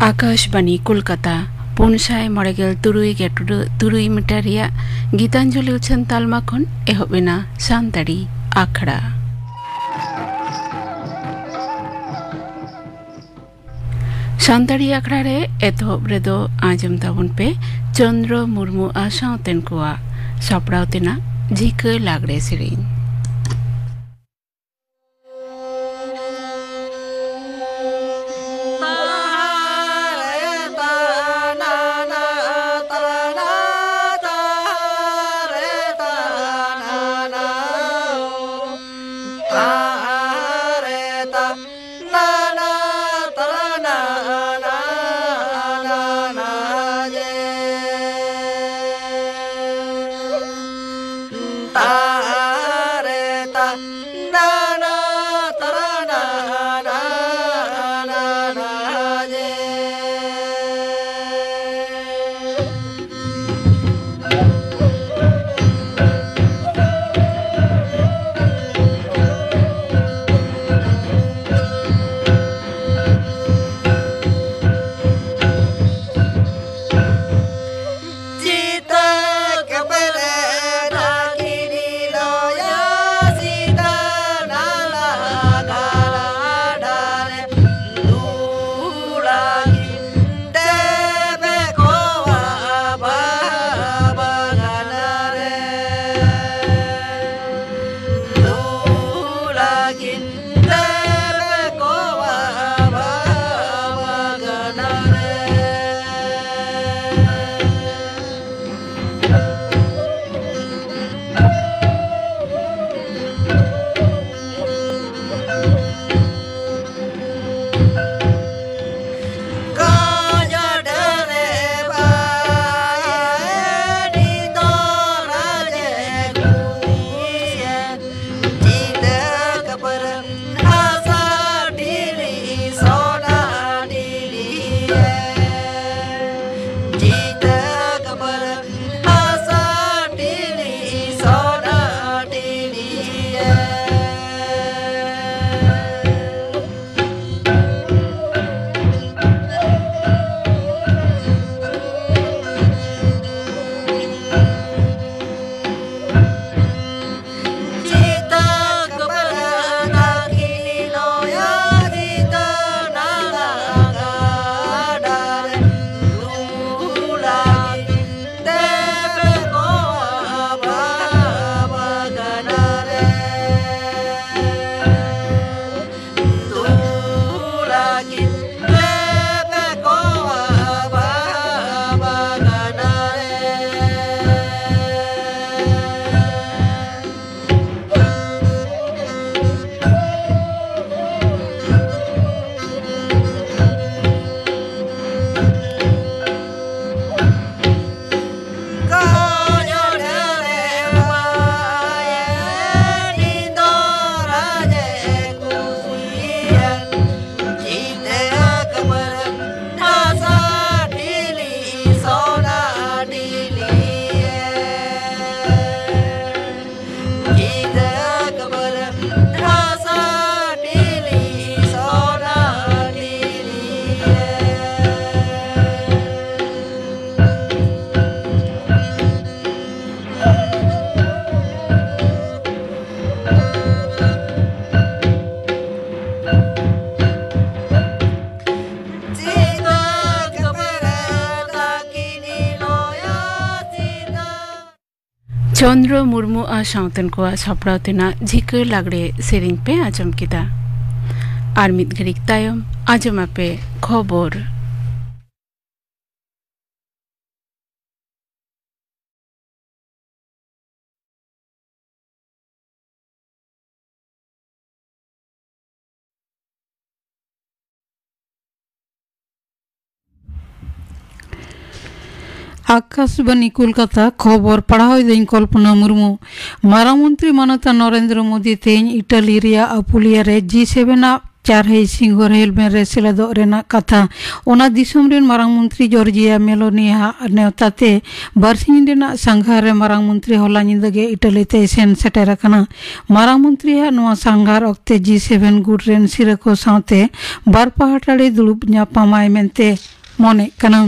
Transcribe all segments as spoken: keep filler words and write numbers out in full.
ᱟᱠᱟᱥᱵᱟᱱᱤ ᱠᱳᱞᱠᱟᱛᱟ, ᱯᱩᱱ ᱥᱟᱭ ᱢᱚᱬᱮ ᱜᱮᱞ ᱛᱩᱨᱩᱭ ᱜᱮ ᱴᱩᱰᱟᱹᱜ ᱛᱩᱨᱩᱭ ᱢᱤᱴᱟᱨ ᱨᱮᱭᱟᱜ ᱜᱤᱛᱟᱧᱡᱚᱞᱤ ᱩᱪᱷᱟᱹᱱ ᱛᱟᱞᱢᱟ ᱠᱷᱚᱱ ᱮᱦᱚᱵ ᱮᱱᱟ ᱥᱟᱱᱛᱟᱲᱤ ᱟᱠᱷᱲᱟ᱾ ᱥᱟᱱᱛᱟᱲᱤ ᱟᱠᱷᱲᱟ ᱨᱮ ᱮᱛᱚᱦᱚᱵ ᱨᱮᱫᱚ ᱟᱸᱡᱚᱢ ᱛᱟᱵᱚᱱ ᱯᱮ ᱪᱚᱱᱫᱽᱨᱚ ᱢᱩᱨᱢᱩ ᱟᱨ ᱥᱟᱶᱛᱮᱱ ᱠᱚᱣᱟᱜ ᱥᱟᱯᱲᱟᱣ ᱛᱮᱱᱟᱜ ᱡᱷᱤᱠᱟᱹ ᱞᱟᱜᱽᱲᱮ ᱥᱮᱨᱮᱧ᱾ ᱪᱚᱱᱫᱽᱨᱚ ᱢᱩᱨᱢᱩ ᱟᱨ ᱥᱟᱶᱛᱮᱱ ᱠᱚᱣᱟᱜ ᱥᱟᱯᱲᱟᱣ ᱛᱮᱱᱟᱜ ᱡᱷᱤᱠᱟᱹ ᱞᱟᱜᱽᱲᱮ ᱥᱮᱨᱮᱧ ᱯᱮ ᱟᱸᱡᱚᱢ ᱠᱮᱫᱟ᱾ ᱟᱨ ᱢᱤᱫ ᱜᱷᱟᱹᱲᱤᱡ ᱛᱟᱭᱚᱢ ᱟᱸᱡᱚᱢ ᱟᱯᱮ ᱠᱷᱚᱵᱚᱨ᱾ ᱟᱠᱟᱥᱵᱟᱱᱤ ᱠᱳᱞᱠᱟᱛᱟ, ᱠᱷᱚᱵᱚᱨ ᱯᱟᱲᱦᱟᱣ ᱮᱫᱟᱹᱧ ᱠᱚᱞᱯᱚᱱᱟ ᱢᱩᱨᱢᱩ᱾ ᱢᱟᱨᱟᱝ ᱢᱚᱱᱛᱨᱤ ᱢᱟᱱᱚᱛᱟᱱ ᱱᱚᱨᱮᱱᱫᱨᱚ ᱢᱳᱫᱤ ᱛᱮᱦᱮᱧ ᱤᱴᱟᱞᱤ ᱨᱮᱭᱟᱜ ᱟᱯᱩᱞᱤᱭᱟ ᱨᱮ ᱡᱤ ᱥᱮᱵᱷᱮᱱ ᱟᱜ ᱪᱟᱨᱦᱟᱭ ᱥᱤᱝᱦᱚ ᱨᱮ ᱦᱮᱞᱢᱮᱴ ᱨᱮ ᱥᱮᱞᱮᱫᱚᱜ ᱨᱮᱱᱟᱜ ᱠᱟᱛᱷᱟ᱾ ᱚᱱᱟ ᱫᱤᱥᱚᱢ ᱨᱮᱱ ᱢᱟᱨᱟᱝ ᱢᱚᱱᱛᱨᱤ ᱡᱚᱨᱡᱤᱭᱟ ᱢᱮᱞᱳᱱᱤᱭᱟ ᱟᱜ ᱱᱮᱣᱛᱟ ᱛᱮ ᱵᱟᱨᱥᱤᱧ ᱨᱮᱱᱟᱜ ᱥᱟᱸᱜᱷᱟᱨ ᱨᱮ ᱢᱟᱨᱟᱝ ᱢᱚᱱᱛᱨᱤ ᱦᱚᱞᱟ ᱧᱤᱫᱟᱹ ᱜᱮ ᱤᱴᱟᱞᱤ ᱛᱮᱭ ᱥᱮᱱ ᱥᱮᱴᱮᱨ ᱟᱠᱟᱱᱟ᱾ ᱢᱟᱨᱟᱝ ᱢᱚᱱᱛᱨᱤᱭᱟᱜ ᱱᱚᱣᱟ ᱥᱟᱸᱜᱷᱟᱨ ᱚᱠᱛᱮ ᱡᱤ ᱥᱮᱵᱷᱮᱱ ᱜᱩᱴ ᱨᱮᱱ ᱥᱤᱨᱟᱹ ᱠᱚ ᱥᱟᱶᱛᱮ ᱵᱟᱨ ᱯᱟᱦᱴᱟ ᱨᱮ ᱫᱩᱲᱩᱵ ᱧᱟᱯᱟᱢᱟᱭ ᱢᱮᱱᱛᱮ ᱢᱚᱱᱮᱜ ᱠᱟᱱᱟ᱾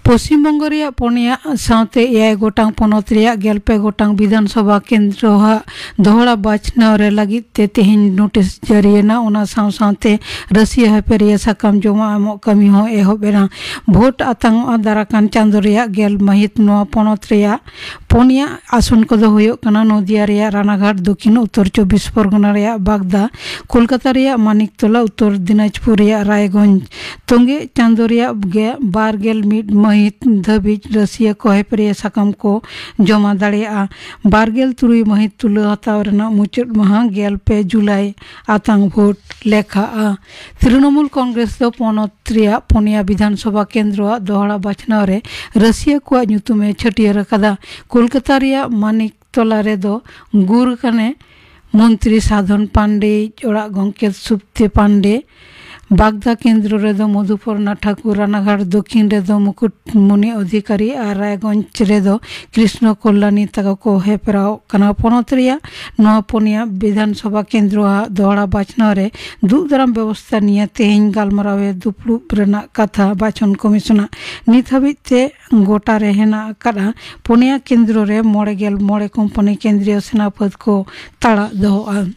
ᱯᱚᱥᱪᱤᱢ ᱵᱚᱝᱜᱚ ᱨᱮᱭᱟᱜ ᱯᱩᱱᱭᱟ ᱥᱟᱶᱛᱮ ᱮᱭᱟᱭ ᱜᱚᱴᱟᱝ ᱯᱚᱱᱚᱛ ᱨᱮᱭᱟᱜ ᱜᱮᱞ ᱯᱮ ᱜᱚᱴᱟᱝ ᱵᱤᱫᱷᱟᱱ ᱥᱚᱵᱷᱟ ᱠᱮᱱᱫᱨᱚ ᱦᱟᱜ ᱫᱚᱦᱲᱟ ᱵᱟᱪᱷᱱᱟᱣ ᱨᱮ ᱞᱟᱹᱜᱤᱫ ᱛᱮ ᱛᱮᱦᱮᱧ ᱱᱳᱴᱤᱥ ᱡᱟᱹᱨᱤᱭᱮᱱᱟ᱾ ᱚᱱᱟ ᱥᱟᱶ ᱥᱟᱶᱛᱮ ᱨᱟᱹᱥᱤᱭᱟᱹ ᱦᱟᱹᱯᱮᱨᱤᱭᱟᱹ ᱥᱟᱠᱟᱢ ᱡᱚᱢᱟ ᱮᱢᱚᱜ ᱠᱟᱹᱢᱤ ᱦᱚᱸ ᱮᱦᱚᱵ ᱮᱱᱟ᱾ ᱵᱷᱳᱴ ᱟᱛᱟᱝᱚᱜᱼᱟ ᱫᱟᱨᱟᱠᱟᱱ ᱪᱟᱸᱫᱚ ᱨᱮᱭᱟᱜ ᱜᱮᱞ ᱢᱟᱹᱦᱤᱛ᱾ ᱱᱚᱣᱟ ᱯᱚᱱᱚᱛ ᱨᱮᱭᱟᱜ ᱯᱩᱱᱭᱟ ᱟᱥᱚᱱ ᱠᱚᱫᱚ ᱦᱩᱭᱩᱜ ᱠᱟᱱᱟ ᱱᱚᱫᱤᱭᱟ ᱨᱮᱭᱟᱜ ᱨᱟᱱᱟᱜᱷᱟᱴ, ᱫᱚᱠᱷᱤᱱ ᱩᱛᱛᱚᱨ ᱪᱚᱵᱵᱤᱥ ᱯᱚᱨᱜᱚᱱᱟ ᱨᱮᱭᱟᱜ ᱵᱟᱜᱽᱫᱟ, ᱠᱳᱞᱠᱟᱛᱟ ᱨᱮᱭᱟᱜ ᱢᱟᱱᱤᱠᱛᱚᱞᱟ, ᱩᱛᱛᱚᱨ ᱫᱤᱱᱟᱡᱽᱯᱩᱨ ᱨᱮᱭᱟᱜ ᱨᱟᱭᱜᱚᱸᱡᱽ᱾ ᱛᱚᱸᱜᱮ ᱪᱟᱸᱫᱚ ᱨᱮᱭᱟᱜ ᱜᱮ ᱵᱟᱨ ᱜᱮᱞ ᱢᱤᱫ ᱢᱟᱹᱦᱤᱛ ᱫᱷᱟᱹᱵᱤᱡ ᱨᱟᱹᱥᱤᱭᱟᱹ ᱠᱚ ᱦᱮᱯᱮᱨᱤᱭᱟᱹ ᱥᱟᱠᱟᱢ ᱠᱚ ᱡᱚᱢᱟ ᱫᱟᱲᱮᱭᱟᱜᱼᱟ᱾ ᱵᱟᱨ ᱜᱮᱞ ᱛᱩᱨᱩᱭ ᱢᱟᱹᱦᱤᱛ ᱛᱩᱞᱟᱹ ᱦᱟᱛᱟᱣ ᱨᱮᱱᱟᱜ ᱢᱩᱪᱟᱹᱫ ᱢᱟᱦᱟ ᱜᱮᱞ ᱯᱮ ᱡᱩᱞᱟᱭ ᱟᱛᱟᱝ ᱵᱷᱳᱴ ᱞᱮᱠᱷᱟᱜᱼᱟ᱾ ᱛᱨᱤᱱᱚᱢᱩᱞ ᱠᱚᱝᱜᱨᱮᱥ ᱫᱚ ᱯᱚᱱᱚᱛ ᱨᱮᱭᱟᱜ ᱯᱩᱱᱭᱟ ᱵᱤᱫᱷᱟᱱ ᱥᱚᱵᱷᱟ ᱠᱮᱱᱫᱨᱚ ᱟᱜ ᱫᱚᱦᱲᱟ ᱵᱟᱪᱷᱱᱟᱣ ᱨᱮ ᱨᱟᱹᱥᱤᱭᱟᱹ ᱠᱚᱣᱟᱜ ᱧᱩᱛᱩᱢ ᱮ ᱪᱷᱟᱹᱴᱭᱟᱹᱨ ᱟᱠᱟᱫᱟ᱾ ᱠᱳᱞᱠᱟᱛᱟ ᱨᱮᱭᱟᱜ ᱢᱟᱱᱤᱠ ᱛᱚᱞᱟ ᱨᱮᱫᱚ ᱜᱩᱨ ᱠᱟᱱᱮ ᱢᱚᱱᱛᱨᱤ ᱥᱟᱫᱷᱚᱱ ᱯᱟᱱᱰᱮ, ᱚᱲᱟᱜ ᱜᱚᱢᱠᱮ ᱥᱩᱯᱛᱮ ᱯᱟᱱᱰᱮ, ᱵᱟᱜᱽᱫᱟ ᱠᱮᱱᱫᱨᱚ ᱨᱮᱫᱚ ᱢᱚᱫᱷᱩᱯᱚᱨᱱᱟ ᱴᱷᱟᱠᱩᱨ, ᱨᱟᱱᱟᱜᱷᱟᱴ ᱫᱚᱠᱷᱤᱱ ᱨᱮᱫᱚ ᱢᱩᱠᱩᱴᱢᱩᱱᱤ ᱚᱫᱷᱤᱠᱟᱨᱤ ᱟᱨ ᱨᱟᱭᱜᱚᱸᱡᱽ ᱨᱮᱫᱚ ᱠᱨᱤᱥᱱᱚ ᱠᱚᱞᱞᱟᱱᱤ ᱛᱟᱠᱚ ᱠᱚ ᱦᱮᱯᱨᱟᱣ ᱠᱟᱱᱟ᱾ ᱯᱚᱱᱚᱛ ᱨᱮᱭᱟᱜ ᱱᱚᱣᱟ ᱯᱩᱱᱭᱟ ᱵᱤᱫᱷᱟᱱ ᱥᱚᱵᱷᱟ ᱠᱮᱱᱫᱨᱚ ᱟᱜ ᱫᱚᱦᱲᱟ ᱵᱟᱪᱷᱱᱟᱣ ᱨᱮ ᱫᱩᱜ ᱫᱟᱨᱟᱢ ᱵᱮᱵᱚᱥᱛᱟ ᱱᱤᱭᱮ ᱛᱮᱦᱮᱧ ᱜᱟᱞᱢᱟᱨᱟᱣ ᱮ ᱫᱩᱯᱲᱩᱵ ᱨᱮᱱᱟᱜ ᱠᱟᱛᱷᱟ ᱵᱟᱪᱷᱚᱱ ᱠᱚᱢᱤᱥᱚᱱᱟᱜ᱾ ᱱᱤᱛ ᱦᱟᱹᱵᱤᱡ ᱛᱮ ᱜᱚᱴᱟ ᱨᱮ ᱦᱮᱱᱟᱜ ᱟᱠᱟᱫᱼᱟ ᱯᱩᱱᱭᱟ ᱠᱮᱱᱫᱨᱚ ᱨᱮ ᱢᱚᱬᱮ ᱜᱮᱞ ᱢᱚᱬᱮ ᱠᱳᱢᱯᱟᱱᱤ ᱠᱮᱱᱫᱨᱤᱭᱚ ᱥᱮᱱᱟ ᱯᱷᱟᱹᱫ ᱠᱚ ᱛᱟᱲᱟ ᱫᱚᱦᱚᱜᱼᱟ᱾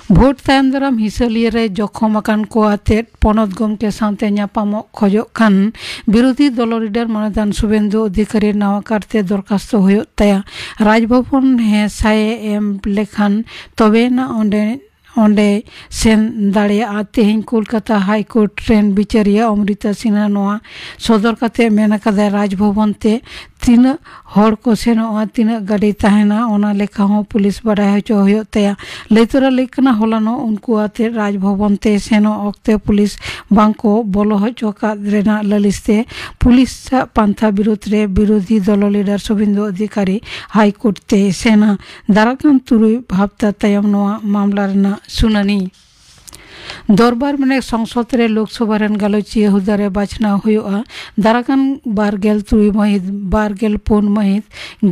ᱵᱷᱳᱴ ᱛᱟᱭᱚᱢ ᱫᱟᱨᱟᱢ ᱦᱤᱥᱟᱹᱞᱤᱭᱟᱹ ᱨᱮ ᱡᱚᱠᱷᱚᱢ ᱟᱠᱟᱱ ᱠᱚ ᱟᱛᱮᱫ ᱯᱚᱱᱚᱛ ᱜᱚᱢᱠᱮ ᱥᱟᱶᱛᱮ ᱧᱟᱯᱟᱢᱚᱜ ᱠᱷᱚᱡᱚᱜ ᱠᱷᱟᱱ ᱵᱤᱨᱳᱫᱷᱤ ᱫᱚᱞ ᱞᱤᱰᱟᱨ ᱢᱟᱱᱚᱛᱟᱱ ᱥᱩᱵᱮᱱᱫᱩ ᱚᱫᱷᱤᱠᱟᱨᱤ ᱱᱟᱣᱟ ᱠᱟᱨᱛᱮ ᱫᱚᱨᱠᱷᱟᱥᱛᱚ ᱦᱩᱭᱩᱜ ᱛᱟᱭᱟ᱾ ᱨᱟᱡᱽᱵᱷᱚᱵᱚᱱ ᱦᱮᱸ ᱥᱟᱭ ᱮ ᱮᱢ ᱞᱮᱠᱷᱟᱱ ᱛᱚᱵᱮᱭᱮᱱᱟ ᱚᱸᱰᱮ ᱚᱸᱰᱮ ᱥᱮᱱ ᱫᱟᱲᱮᱭᱟᱜᱼᱟ᱾ ᱛᱮᱦᱮᱧ ᱠᱳᱞᱠᱟᱛᱟ ᱦᱟᱭ ᱠᱳᱨᱴ ᱨᱮᱱ ᱵᱤᱪᱟᱹᱨᱤᱭᱟᱹ ᱚᱢᱨᱤᱛᱟ ᱥᱤᱱᱦᱟ ᱱᱚᱣᱟ ᱥᱚᱫᱚᱨ ᱠᱟᱛᱮ ᱢᱮᱱ ᱟᱠᱟᱫᱟᱭ, ᱨᱟᱡᱽᱵᱷᱚᱵᱚᱱ ᱛᱮ ᱛᱤᱱᱟᱹᱜ ᱦᱚᱲ ᱠᱚ ᱥᱮᱱᱚᱜᱼᱟ, ᱛᱤᱱᱟᱹᱜ ᱜᱟᱹᱰᱤ ᱛᱟᱦᱮᱱᱟ, ᱚᱱᱟ ᱞᱮᱠᱷᱟ ᱦᱚᱸ ᱯᱩᱞᱤᱥ ᱵᱟᱰᱟᱭ ᱦᱚᱪᱚ ᱦᱩᱭᱩᱜ ᱛᱟᱭᱟ᱾ ᱞᱟᱹᱭ ᱛᱚᱨᱟ ᱞᱟᱹᱭ ᱠᱟᱱᱟ, ᱦᱚᱞᱟᱱᱚᱜ ᱩᱱᱠᱩ ᱟᱛᱮ ᱨᱟᱡᱽᱵᱷᱚᱵᱚᱱ ᱛᱮ ᱥᱮᱱᱚᱜ ᱚᱠᱛᱮ ᱯᱩᱞᱤᱥ ᱵᱟᱝ ᱠᱚ ᱵᱚᱞᱚ ᱦᱚᱪᱚ ᱟᱠᱟᱫ ᱨᱮᱱᱟᱜ ᱞᱟᱹᱞᱤᱥ ᱛᱮ ᱯᱩᱞᱤᱥ ᱟᱜ ᱯᱟᱱᱛᱷᱟ ᱵᱤᱨᱩᱫᱽ ᱨᱮ ᱵᱤᱨᱳᱫᱷᱤ ᱫᱚᱞ ᱞᱤᱰᱟᱨ ᱥᱩᱵᱮᱱᱫᱩ ᱚᱫᱷᱤᱠᱟᱨᱤ ᱦᱟᱭ ᱠᱳᱨᱴ ᱛᱮᱭ ᱥᱮᱱᱟ᱾ ᱫᱟᱨᱟᱠᱟᱱ ᱛᱩᱨᱩᱭ ᱦᱟᱯᱛᱟ ᱛᱟᱭᱚᱢ ᱱᱚᱣᱟ ᱢᱟᱢᱞᱟ ᱨᱮᱱᱟᱜ ᱥᱩᱱᱟᱹᱱᱤ᱾ ᱫᱚᱨᱵᱟᱨ ᱢᱟᱱᱮ ᱥᱚᱝᱥᱚᱫ ᱨᱮ ᱞᱳᱠᱥᱚᱵᱷᱟ ᱨᱮᱱ ᱜᱟᱞᱚᱪᱤᱭᱟᱹ ᱦᱩᱫᱟᱹ ᱨᱮ ᱵᱟᱪᱷᱱᱟᱣ ᱦᱩᱭᱩᱜᱼᱟ᱾ ᱫᱟᱨᱟᱠᱟᱱ ᱵᱟᱨ ᱜᱮᱞ ᱛᱩᱨᱩᱭ ᱢᱟᱹᱦᱤᱛ, ᱵᱟᱨ ᱜᱮᱞ ᱯᱩᱱ ᱢᱟᱹᱦᱤᱛ,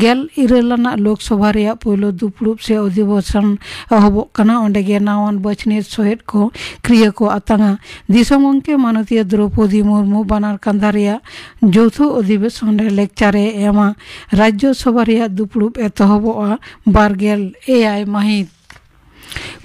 ᱜᱮᱞ ᱤᱨᱟᱹᱞ ᱟᱱᱟᱜ ᱞᱳᱠᱥᱚᱵᱷᱟ ᱨᱮᱭᱟᱜ ᱯᱳᱭᱞᱳ ᱫᱩᱯᱲᱩᱵ ᱥᱮ ᱚᱫᱷᱤᱵᱮᱥᱚᱱ ᱮᱦᱚᱵᱚᱜ ᱠᱟᱱᱟ᱾ ᱚᱸᱰᱮ ᱜᱮ ᱱᱟᱣᱟᱱ ᱵᱟᱪᱷᱱᱤᱛ ᱥᱚᱦᱮᱫ ᱠᱚ ᱠᱨᱤᱭᱟᱹ ᱠᱚ ᱟᱛᱟᱝᱟ᱾ ᱫᱤᱥᱚᱢ ᱜᱚᱢᱠᱮ ᱢᱟᱱᱚᱛᱤᱭᱟᱹ ᱫᱨᱚᱯᱚᱫᱤ ᱢᱩᱨᱢᱩ ᱵᱟᱱᱟᱨ ᱠᱟᱸᱫᱷᱟ ᱨᱮᱭᱟᱜ ᱡᱳᱣᱛᱷᱚ ᱚᱫᱷᱤᱵᱮᱥᱚᱱ ᱨᱮ ᱞᱮᱠᱪᱟᱨ ᱮ ᱮᱢᱟ᱾ ᱨᱟᱡᱽᱡᱚ ᱥᱚᱵᱷᱟ ᱨᱮᱭᱟᱜ ᱫᱩᱯᱲᱩᱵ ᱮᱛᱚᱦᱚᱵᱚᱜᱼᱟ ᱵᱟᱨ ᱜᱮᱞ ᱮᱭᱟᱭ ᱢᱟᱹᱦᱤᱛ᱾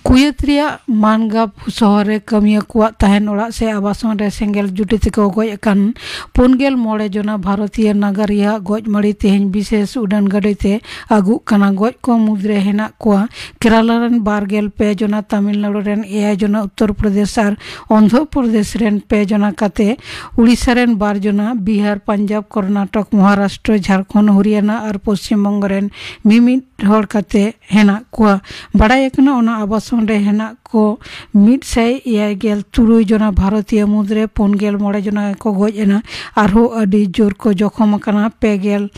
ᱠᱩᱭᱮᱛ ᱨᱮᱭᱟᱜ ᱢᱟᱱᱜᱟᱯ ᱥᱚᱦᱚᱨ ᱨᱮ ᱠᱟᱹᱢᱤᱭᱟᱹ ᱠᱚᱣᱟᱜ ᱛᱟᱦᱮᱱ ᱚᱲᱟᱜ ᱥᱮ ᱟᱵᱟᱥᱚᱱ ᱨᱮ ᱥᱮᱸᱜᱮᱞ ᱡᱩᱴᱤ ᱛᱮᱠᱚ ᱜᱚᱡ ᱟᱠᱟᱱ ᱯᱩᱱ ᱜᱮᱞ ᱢᱚᱬᱮ ᱡᱚᱱᱟ ᱵᱷᱟᱨᱚᱛᱤᱭᱚ ᱱᱟᱜᱟᱨᱤᱭᱟᱹ ᱜᱚᱡ ᱢᱟᱹᱲᱤ ᱛᱮᱦᱮᱧ ᱵᱤᱥᱮᱥ ᱩᱰᱟᱹᱱ ᱜᱟᱹᱰᱤ ᱛᱮ ᱟᱹᱜᱩᱜ ᱠᱟᱱᱟ᱾ ᱜᱚᱡ ᱠᱚ ᱢᱩᱫᱽᱨᱮ ᱦᱮᱱᱟᱜ ᱠᱚᱣᱟ ᱠᱮᱨᱟᱞᱟ ᱨᱮᱱ ᱵᱟᱨ ᱜᱮᱞ ᱯᱮ ᱡᱚᱱᱟ, ᱛᱟᱢᱤᱞᱱᱟᱲᱩ ᱨᱮᱱ ᱮᱭᱟᱭ ᱡᱚᱱᱟ, ᱩᱛᱛᱚᱨ ᱯᱨᱚᱫᱮᱥ ᱟᱨ ᱚᱱᱫᱷᱨᱚ ᱯᱨᱚᱫᱮᱥ ᱨᱮᱱ ᱯᱮ ᱡᱚᱱᱟ ᱠᱟᱛᱮ, ᱩᱲᱤᱥᱥᱟ ᱨᱮᱱ ᱵᱟᱨ ᱡᱚᱱᱟ, ᱵᱤᱦᱟᱨ, ᱯᱟᱧᱡᱟᱵᱽ, ᱠᱚᱨᱱᱟᱴᱚᱠ, ᱢᱚᱦᱟᱨᱟᱥᱴᱨᱚ, ᱡᱷᱟᱲᱠᱷᱚᱸᱰ, ᱦᱚᱨᱤᱭᱟᱱᱟ ᱟᱨ ᱯᱚᱥᱪᱤᱢ ᱵᱚᱝᱜᱚ ᱨᱮᱱ ᱢᱤᱢᱤᱫ ᱦᱚᱲ ᱠᱟᱛᱮ ᱦᱮᱱᱟᱜ ᱠᱚᱣᱟ᱾ ᱵᱟᱲᱟᱭ ᱟᱠᱟᱱᱟ, ᱚᱱᱟ ᱟᱵᱟᱥᱚᱱ ᱨᱮ ᱦᱮᱱᱟᱜ ᱠᱚ ᱢᱤᱫ ᱥᱟᱭ ᱮᱭᱟᱭ ᱜᱮᱞ ᱛᱩᱨᱩᱭ ᱡᱚᱱᱟ ᱵᱷᱟᱨᱚᱛᱤᱭᱚ ᱢᱩᱫᱽᱨᱮ ᱯᱩᱱ ᱜᱮᱞ ᱢᱚᱬᱮ ᱡᱚᱱᱟ ᱜᱮᱠᱚ ᱜᱚᱡ ᱮᱱᱟ᱾ ᱟᱨᱦᱚᱸ ᱟᱹᱰᱤ ᱡᱳᱨ ᱠᱚ ᱡᱚᱠᱷᱚᱢ ᱟᱠᱟᱱᱟ᱾ ᱯᱮ ᱜᱮᱞ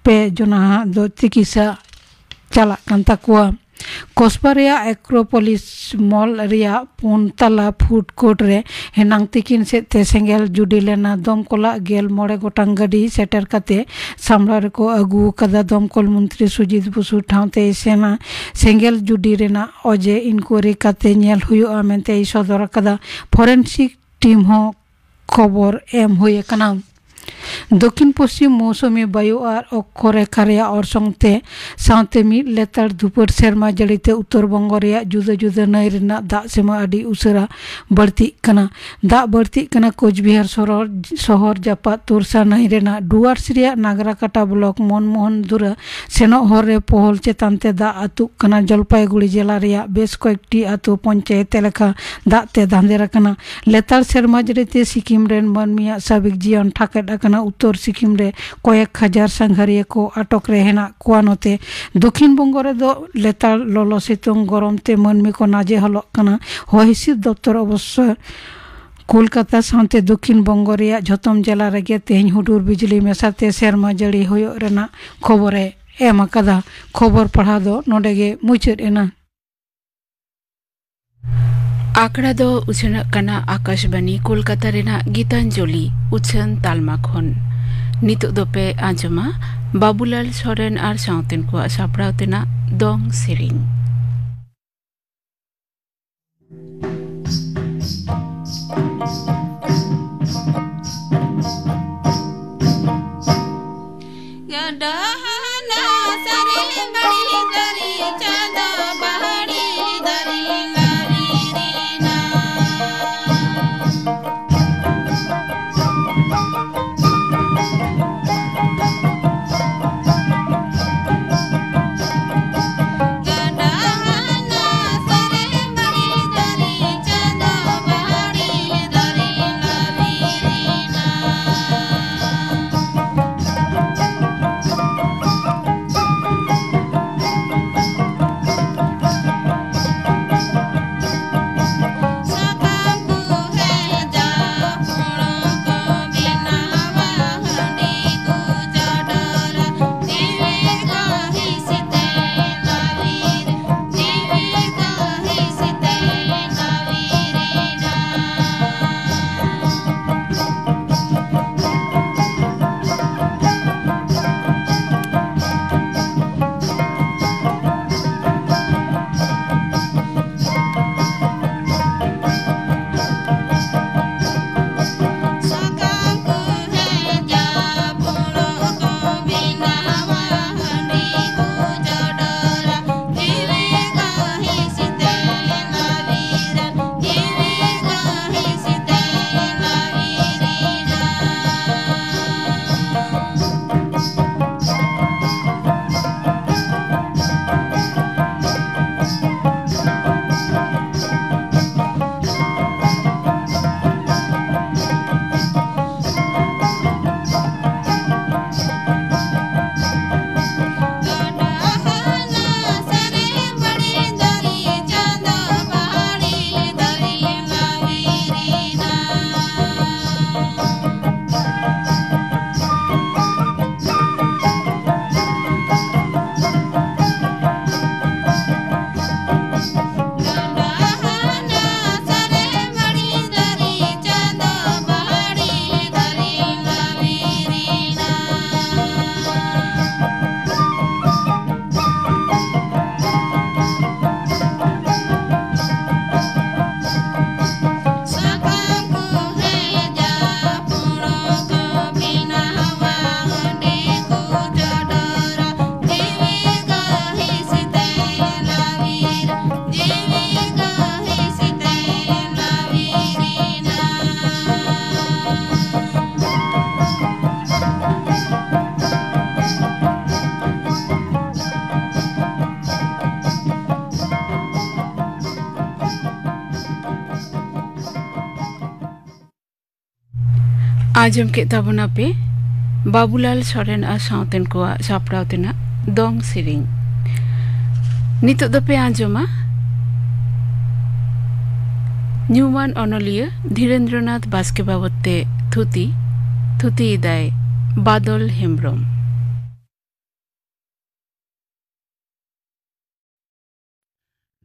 ᱯᱮ ᱡᱚᱱᱟ ᱦᱟᱸᱜ ᱫᱚ ᱪᱤᱠᱤᱛᱥᱟ ᱪᱟᱞᱟᱜ ᱠᱟᱱ ᱛᱟᱠᱚᱣᱟ᱾ ᱠᱚᱥᱵᱟ ᱨᱮᱭᱟᱜ ᱮᱠᱨᱳᱯᱚᱞᱤᱥ ᱢᱚᱞ ᱨᱮᱭᱟᱜ ᱯᱩᱱ ᱛᱟᱞᱟ ᱯᱷᱩᱰ ᱠᱳᱨᱴ ᱨᱮ ᱦᱮᱱᱟᱝ ᱛᱤᱠᱤᱱ ᱥᱮᱫ ᱛᱮ ᱥᱮᱸᱜᱮᱞ ᱡᱩᱰᱤ ᱞᱮᱱᱟ᱾ ᱫᱚᱢᱠᱚᱞᱟᱜ ᱜᱮᱞ ᱢᱚᱬᱮ ᱜᱚᱴᱟᱝ ᱜᱟᱹᱰᱤ ᱥᱮᱴᱮᱨ ᱠᱟᱛᱮ ᱥᱟᱢᱲᱟᱣ ᱨᱮᱠᱚ ᱟᱹᱜᱩ ᱟᱠᱟᱫᱟ᱾ ᱫᱚᱢᱠᱚᱞ ᱢᱚᱱᱛᱨᱤ ᱥᱩᱡᱤᱛ ᱵᱚᱥᱩ ᱴᱷᱟᱶ ᱛᱮᱭ ᱥᱮᱱᱟ᱾ ᱥᱮᱸᱜᱮᱞ ᱡᱩᱰᱤ ᱨᱮᱱᱟᱜ ᱚᱡᱮ ᱤᱱᱠᱩᱭᱟᱨᱤ ᱠᱟᱛᱮ ᱧᱮᱞ ᱦᱩᱭᱩᱜᱼᱟ ᱢᱮᱱᱛᱮᱭ ᱥᱚᱫᱚᱨ ᱟᱠᱟᱫᱟ᱾ ᱯᱷᱚᱨᱮᱱᱥᱤᱠ ᱴᱤᱢ ᱦᱚᱸ ᱠᱷᱚᱵᱚᱨ ᱮᱢ ᱦᱩᱭ ᱟᱠᱟᱱᱟ᱾ ᱫᱚᱠᱷᱤᱱ ᱯᱚᱥᱪᱤᱢ ᱢᱳᱣᱥᱩᱢᱤ ᱵᱟᱭᱩ ᱟᱨ ᱚᱠᱠᱷᱚ ᱨᱮᱠᱷᱟ ᱨᱮᱭᱟᱜ ᱚᱨᱥᱚᱝ ᱛᱮ ᱥᱟᱶᱛᱮ ᱢᱤᱫ ᱞᱮᱛᱟᱲ ᱫᱷᱩᱯᱟᱹᱲ ᱥᱮᱨᱢᱟ ᱡᱟᱹᱲᱤ ᱛᱮ ᱩᱛᱛᱚᱨ ᱵᱚᱝᱜᱚ ᱨᱮᱭᱟᱜ ᱡᱩᱫᱟᱹ ᱡᱩᱫᱟᱹ ᱱᱟᱹᱭ ᱨᱮᱱᱟᱜ ᱫᱟᱜ ᱥᱤᱢᱟᱹ ᱟᱹᱰᱤ ᱩᱥᱟᱹᱨᱟ ᱵᱟᱹᱲᱛᱤᱜ ᱠᱟᱱᱟ᱾ ᱫᱟᱜ ᱵᱟᱹᱲᱛᱤᱜ ᱠᱟᱱᱟ᱾ ᱠᱳᱪᱵᱤᱦᱟᱨ ᱥᱚᱦᱚᱨ, ᱥᱚᱦᱚᱨ ᱡᱟᱯᱟᱜ ᱛᱩᱨᱥᱟ ᱱᱟᱹᱭ ᱨᱮᱱᱟᱜ ᱰᱩᱣᱟᱨᱥ ᱨᱮᱭᱟᱜ ᱱᱟᱜᱽᱨᱟᱠᱟᱴᱟ ᱵᱞᱚᱠ ᱢᱚᱱᱢᱳᱦᱚᱱ ᱫᱩᱨᱟ ᱥᱮᱱᱚᱜ ᱦᱚᱨ ᱨᱮ ᱯᱚᱦᱚᱞ ᱪᱮᱛᱟᱱ ᱛᱮ ᱫᱟᱜ ᱟᱹᱛᱩᱜ ᱠᱟᱱᱟ᱾ ᱡᱚᱞᱯᱟᱭᱜᱩᱲᱤ ᱡᱮᱞᱟ ᱨᱮᱭᱟᱜ ᱵᱮᱥ ᱠᱚᱭᱮᱠᱴᱤ ᱟᱹᱛᱩ ᱯᱚᱧᱪᱟᱭᱮᱛ ᱮᱞᱟᱠᱟ ᱫᱟᱜ ᱛᱮ ᱫᱷᱟᱸᱫᱮᱨ ᱟᱠᱟᱱᱟ᱾ ᱞᱮᱛᱟᱲ ᱥᱮᱨᱢᱟ ᱡᱟᱹᱲᱤ ᱛᱮ ᱥᱤᱠᱤᱢ ᱨᱮᱱ ᱢᱟᱹᱱᱢᱤᱭᱟᱜ ᱥᱟᱵᱤᱠ ᱡᱤᱭᱚᱱ ᱴᱷᱟᱠᱮᱫ ᱟᱠᱟᱱᱟ᱾ ᱩᱛᱛᱚᱨ ᱥᱤᱠᱤᱢ ᱨᱮ ᱠᱚᱭᱮᱠ ᱦᱟᱡᱟᱨ ᱥᱟᱸᱜᱷᱟᱨᱤᱭᱟᱹ ᱠᱚ ᱟᱴᱚᱠ ᱨᱮ ᱦᱮᱱᱟᱜ ᱠᱚᱣᱟ᱾ ᱱᱚᱛᱮ ᱫᱚᱠᱷᱤᱱ ᱵᱚᱝᱜᱚ ᱨᱮᱫᱚ ᱞᱮᱛᱟᱲ ᱞᱚᱞᱚ ᱥᱤᱛᱩᱝ ᱜᱚᱨᱚᱢ ᱛᱮ ᱢᱟᱹᱱᱢᱤ ᱠᱚ ᱱᱟᱡᱮ ᱦᱚᱞᱚᱜ ᱠᱟᱱᱟ᱾ ᱦᱚᱭ ᱦᱤᱸᱥᱤᱫ ᱫᱚᱯᱛᱚᱨ ᱚᱵᱚᱥᱥᱚ ᱠᱳᱞᱠᱟᱛᱟ ᱥᱟᱶᱛᱮ ᱫᱚᱠᱷᱤᱱ ᱵᱚᱝᱜᱚ ᱨᱮᱭᱟᱜ ᱡᱷᱚᱛᱚᱢ ᱡᱮᱞᱟ ᱨᱮᱜᱮ ᱛᱮᱦᱮᱧ ᱦᱩᱰᱩᱨ ᱵᱤᱡᱽᱞᱤ ᱢᱮᱥᱟᱛᱮ ᱥᱮᱨᱢᱟ ᱡᱟᱹᱲᱤ ᱦᱩᱭᱩᱜ ᱨᱮᱱᱟᱜ ᱠᱷᱚᱵᱚᱨᱮ ᱮᱢ ᱟᱠᱟᱫᱟ᱾ ᱠᱷᱚᱵᱚᱨ ᱯᱟᱲᱦᱟᱣ ᱫᱚ ᱱᱚᱰᱮ ᱜᱮ ᱢᱩᱪᱟᱹᱫ ᱮᱱᱟ᱾ ᱟᱠᱷᱲᱟ ᱫᱚ ᱩᱪᱷᱟᱹᱱᱚᱜ ᱠᱟᱱᱟ ᱟᱠᱟᱥᱵᱟᱱᱤ ᱠᱳᱞᱠᱟᱛᱟ ᱨᱮᱱᱟᱜ ᱜᱤᱛᱟᱧᱡᱚᱞᱤ ᱩᱪᱷᱟᱹᱱ ᱛᱟᱞᱢᱟ ᱠᱷᱚᱱ᱾ ᱱᱤᱛᱚᱜ ᱫᱚᱯᱮ ᱟᱸᱡᱚᱢᱟ ᱵᱟᱵᱩᱞᱟᱞ ᱥᱚᱨᱮᱱ ᱟᱨ ᱥᱟᱶᱛᱮᱱ ᱠᱚᱣᱟᱜ ᱥᱟᱯᱲᱟᱣ ᱛᱮᱱᱟᱜ ᱫᱚᱝ ᱥᱮᱨᱮᱧ᱾ ᱟᱸᱡᱚᱢ ᱠᱮᱫ ᱛᱟᱵᱚᱱᱟ ᱯᱮ ᱵᱟᱵᱩᱞᱟᱞ ᱥᱚᱨᱮᱱ ᱟᱨ ᱥᱟᱶᱛᱮᱱ ᱠᱚᱣᱟᱜ ᱥᱟᱯᱲᱟᱣ ᱛᱮᱱᱟᱜ ᱫᱚᱝ ᱥᱮᱨᱮᱧ᱾ ᱱᱤᱛᱚᱜ ᱫᱚᱯᱮ ᱟᱸᱡᱚᱢᱟ ᱧᱩᱢᱟᱱ ᱚᱱᱚᱞᱤᱭᱟᱹ ᱫᱷᱤᱨᱮᱱᱫᱨᱚᱱᱟᱛᱷ ᱵᱟᱥᱠᱮ ᱵᱟᱵᱚᱫ ᱛᱮ ᱛᱷᱩᱛᱤ᱾ ᱛᱷᱩᱛᱤᱭᱮᱫᱟᱭ ᱵᱟᱫᱚᱞ ᱦᱮᱢᱵᱽᱨᱚᱢ᱾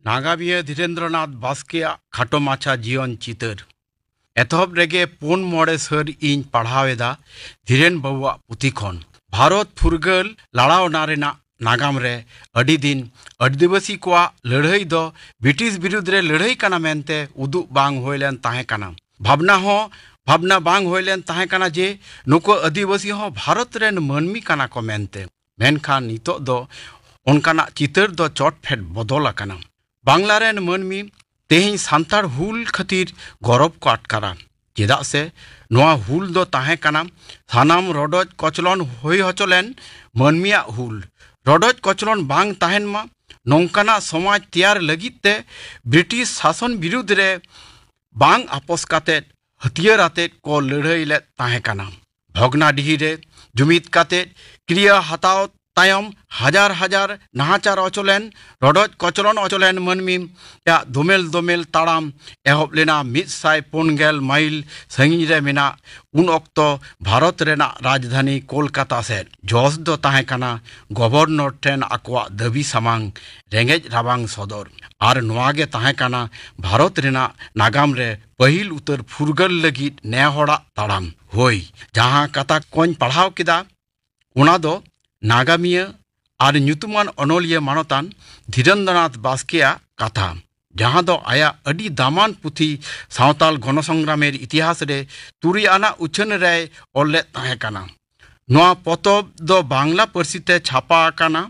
ᱱᱟᱜᱟᱢᱤᱭᱟᱹ ᱫᱷᱤᱨᱮᱱᱫᱨᱚᱱᱟᱛᱷ ᱵᱟᱥᱠᱮᱭᱟᱜ ᱠᱷᱟᱴᱚ ᱢᱟᱪᱷᱟ ᱡᱤᱭᱚᱱ ᱪᱤᱛᱟᱹᱨ᱾ ᱮᱛᱚᱦᱚᱵ ᱨᱮᱜᱮ ᱯᱩᱱ ᱢᱚᱬᱮ ᱥᱟᱹᱨ ᱤᱧ ᱯᱟᱲᱦᱟᱣ ᱮᱫᱟ ᱫᱷᱤᱨᱮᱱ ᱵᱟᱹᱵᱩᱣᱟᱜ ᱯᱩᱛᱷᱤ ᱠᱷᱚᱱ᱾ ᱵᱷᱟᱨᱚᱛ ᱯᱷᱩᱨᱜᱟᱹᱞ ᱞᱟᱲᱟᱣᱱᱟ ᱨᱮᱱᱟᱜ ᱱᱟᱜᱟᱢ ᱨᱮ ᱟᱹᱰᱤ ᱫᱤᱱ ᱟᱹᱫᱤᱵᱟᱹᱥᱤ ᱠᱚᱣᱟᱜ ᱞᱟᱹᱲᱦᱟᱹᱭ ᱫᱚ ᱵᱨᱤᱴᱤᱥ ᱵᱤᱨᱩᱫᱽ ᱨᱮ ᱞᱟᱹᱲᱦᱟᱹᱭ ᱠᱟᱱᱟ ᱢᱮᱱᱛᱮ ᱩᱫᱩᱜ ᱵᱟᱝ ᱦᱩᱭ ᱞᱮᱱ ᱛᱟᱦᱮᱸ ᱠᱟᱱᱟ᱾ ᱵᱷᱟᱵᱽᱱᱟ ᱦᱚᱸ, ᱵᱷᱟᱵᱽᱱᱟ ᱵᱟᱝ ᱦᱩᱭ ᱞᱮᱱ ᱛᱟᱦᱮᱸ ᱠᱟᱱᱟ ᱡᱮ ᱱᱩᱠᱩ ᱟᱹᱫᱤᱵᱟᱹᱥᱤ ᱦᱚᱸ ᱵᱷᱟᱨᱚᱛ ᱨᱮᱱ ᱢᱟᱹᱱᱢᱤ ᱠᱟᱱᱟ ᱠᱚ ᱢᱮᱱᱛᱮ᱾ ᱢᱮᱱᱠᱷᱟᱱ ᱱᱤᱛᱚᱜ ᱫᱚ ᱚᱱᱠᱟᱱᱟᱜ ᱪᱤᱛᱟᱹᱨ ᱫᱚ ᱪᱚᱴ ᱯᱷᱮᱰ ᱵᱚᱫᱚᱞ ᱟᱠᱟᱱᱟ᱾ ᱵᱟᱝᱞᱟ ᱨᱮᱱ ᱢᱟᱹᱱᱢᱤ ᱛᱮᱦᱮᱧ ᱥᱟᱱᱛᱟᱲ ᱦᱩᱞ ᱠᱷᱟᱹᱛᱤᱨ ᱜᱚᱨᱚᱵᱽ ᱠᱚ ᱟᱴᱠᱟᱨᱟ, ᱪᱮᱫᱟᱜ ᱥᱮ ᱱᱚᱣᱟ ᱦᱩᱞ ᱫᱚ ᱛᱟᱦᱮᱸ ᱠᱟᱱᱟ ᱥᱟᱱᱟᱢ ᱨᱚᱰᱚᱡ ᱠᱚᱪᱞᱚᱱ ᱦᱩᱭ ᱦᱚᱪᱚ ᱞᱮᱱ ᱢᱟᱹᱱᱢᱤᱭᱟᱜ ᱦᱩᱞ᱾ ᱨᱚᱰᱚᱡ ᱠᱚᱪᱞᱚᱱ ᱵᱟᱝ ᱛᱟᱦᱮᱱ ᱢᱟ, ᱱᱚᱝᱠᱟᱱᱟᱜ ᱥᱚᱢᱟᱡᱽ ᱛᱮᱭᱟᱨ ᱞᱟᱹᱜᱤᱫ ᱛᱮ ᱵᱨᱤᱴᱤᱥ ᱥᱟᱥᱚᱱ ᱵᱤᱨᱩᱫᱽ ᱨᱮ ᱵᱟᱝ ᱟᱯᱚᱥ ᱠᱟᱛᱮ ᱦᱟᱹᱛᱭᱟᱹᱨ ᱟᱛᱮ ᱠᱚ ᱞᱟᱹᱲᱦᱟᱹᱭ ᱞᱮᱫ ᱛᱟᱦᱮᱸ ᱠᱟᱱᱟ᱾ ᱵᱷᱚᱜᱽᱱᱟᱰᱤᱦᱤ ᱨᱮ ᱡᱩᱢᱤᱫ ᱠᱟᱛᱮ ᱠᱨᱤᱭᱟᱹ ᱦᱟᱛᱟᱣ ᱛᱟᱭᱚᱢ ᱦᱟᱡᱟᱨ ᱦᱟᱡᱟᱨ ᱱᱟᱦᱟᱪᱟᱨ ᱚᱪᱚᱞᱮᱱ, ᱨᱚᱰᱚᱡ ᱠᱚᱪᱞᱚᱱ ᱚᱪᱚᱞᱮᱱ ᱢᱟᱹᱱᱢᱤ ᱭᱟᱜ ᱫᱳᱢᱮᱞ ᱫᱳᱢᱮᱞ ᱛᱟᱲᱟᱢ ᱮᱦᱚᱵ ᱞᱮᱱᱟ ᱢᱤᱫ ᱥᱟᱭ ᱯᱩᱱ ᱜᱮᱞ ᱢᱟᱭᱤᱞ ᱥᱟᱺᱜᱤᱧ ᱨᱮ ᱢᱮᱱᱟᱜ ᱩᱱ ᱚᱠᱛᱚ ᱵᱷᱟᱨᱚᱛ ᱨᱮᱱᱟᱜ ᱨᱟᱡᱽᱫᱷᱟᱱᱤ ᱠᱳᱞᱠᱟᱛᱟ ᱥᱮᱫ᱾ ᱡᱚᱥ ᱫᱚ ᱛᱟᱦᱮᱸ ᱠᱟᱱᱟ ᱜᱚᱵᱷᱚᱨᱱᱚᱨ ᱴᱷᱮᱱ ᱟᱠᱚᱣᱟᱜ ᱫᱟᱹᱵᱤ ᱥᱟᱢᱟᱝ ᱨᱮᱸᱜᱮᱡ ᱨᱟᱵᱟᱝ ᱥᱚᱫᱚᱨ᱾ ᱟᱨ ᱱᱚᱣᱟ ᱜᱮ ᱛᱟᱦᱮᱸ ᱠᱟᱱᱟ ᱵᱷᱟᱨᱚᱛ ᱨᱮᱱᱟᱜ ᱱᱟᱜᱟᱢ ᱨᱮ ᱯᱟᱹᱦᱤᱞ ᱩᱛᱟᱹᱨ ᱯᱷᱩᱨᱜᱟᱹᱞ ᱞᱟᱹᱜᱤᱫ ᱱᱮᱦᱚᱲᱟᱜ ᱛᱟᱲᱟᱢ᱾ ᱦᱳᱭ, ᱡᱟᱦᱟᱸ ᱠᱟᱛᱷᱟ ᱠᱚᱧ ᱯᱟᱲᱦᱟᱣ ᱠᱮᱫᱟ, ᱚᱱᱟ ᱫᱚ ᱱᱟᱜᱟᱢᱤᱭᱟᱹ ᱟᱨ ᱧᱩᱛᱩᱢᱟᱱ ᱚᱱᱚᱞᱤᱭᱟᱹ ᱢᱟᱱᱚᱛᱟᱱ ᱫᱷᱤᱨᱮᱱᱫᱨᱚᱱᱟᱛᱷ ᱵᱟᱥᱠᱮᱭᱟᱜ ᱠᱟᱛᱷᱟ, ᱡᱟᱦᱟᱸ ᱫᱚ ᱟᱭᱟᱜ ᱟᱹᱰᱤ ᱫᱟᱢᱟᱱ ᱯᱩᱛᱷᱤ ᱥᱟᱶᱛᱟᱞ ᱜᱚᱱᱚᱥᱚᱝᱜᱨᱟᱢᱮᱨ ᱤᱛᱤᱦᱟᱥ ᱨᱮ ᱛᱩᱨᱩᱭ ᱟᱱᱟᱜ ᱩᱪᱷᱟᱹᱱ ᱨᱮᱭ ᱚᱞ ᱞᱮᱫ ᱛᱟᱦᱮᱸ ᱠᱟᱱᱟ᱾ ᱱᱚᱣᱟ ᱯᱚᱛᱚᱵ ᱫᱚ ᱵᱟᱝᱞᱟ ᱯᱟᱹᱨᱥᱤ ᱛᱮ ᱪᱷᱟᱯᱟ ᱟᱠᱟᱱᱟ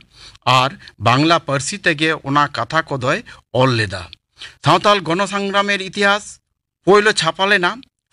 ᱟᱨ ᱵᱟᱝᱞᱟ ᱯᱟᱹᱨᱥᱤ ᱛᱮᱜᱮ ᱚᱱᱟ ᱠᱟᱛᱷᱟ ᱠᱚᱫᱚᱭ ᱚᱞ ᱞᱮᱫᱟ᱾ ᱥᱟᱶᱛᱟᱞ ᱜᱚᱱᱚᱥᱚᱝᱜᱨᱟᱢᱮᱨ ᱤᱛᱤᱦᱟᱥ ᱯᱳᱭᱞᱳ ᱪᱷᱟᱯᱟ ᱞᱮᱱᱟ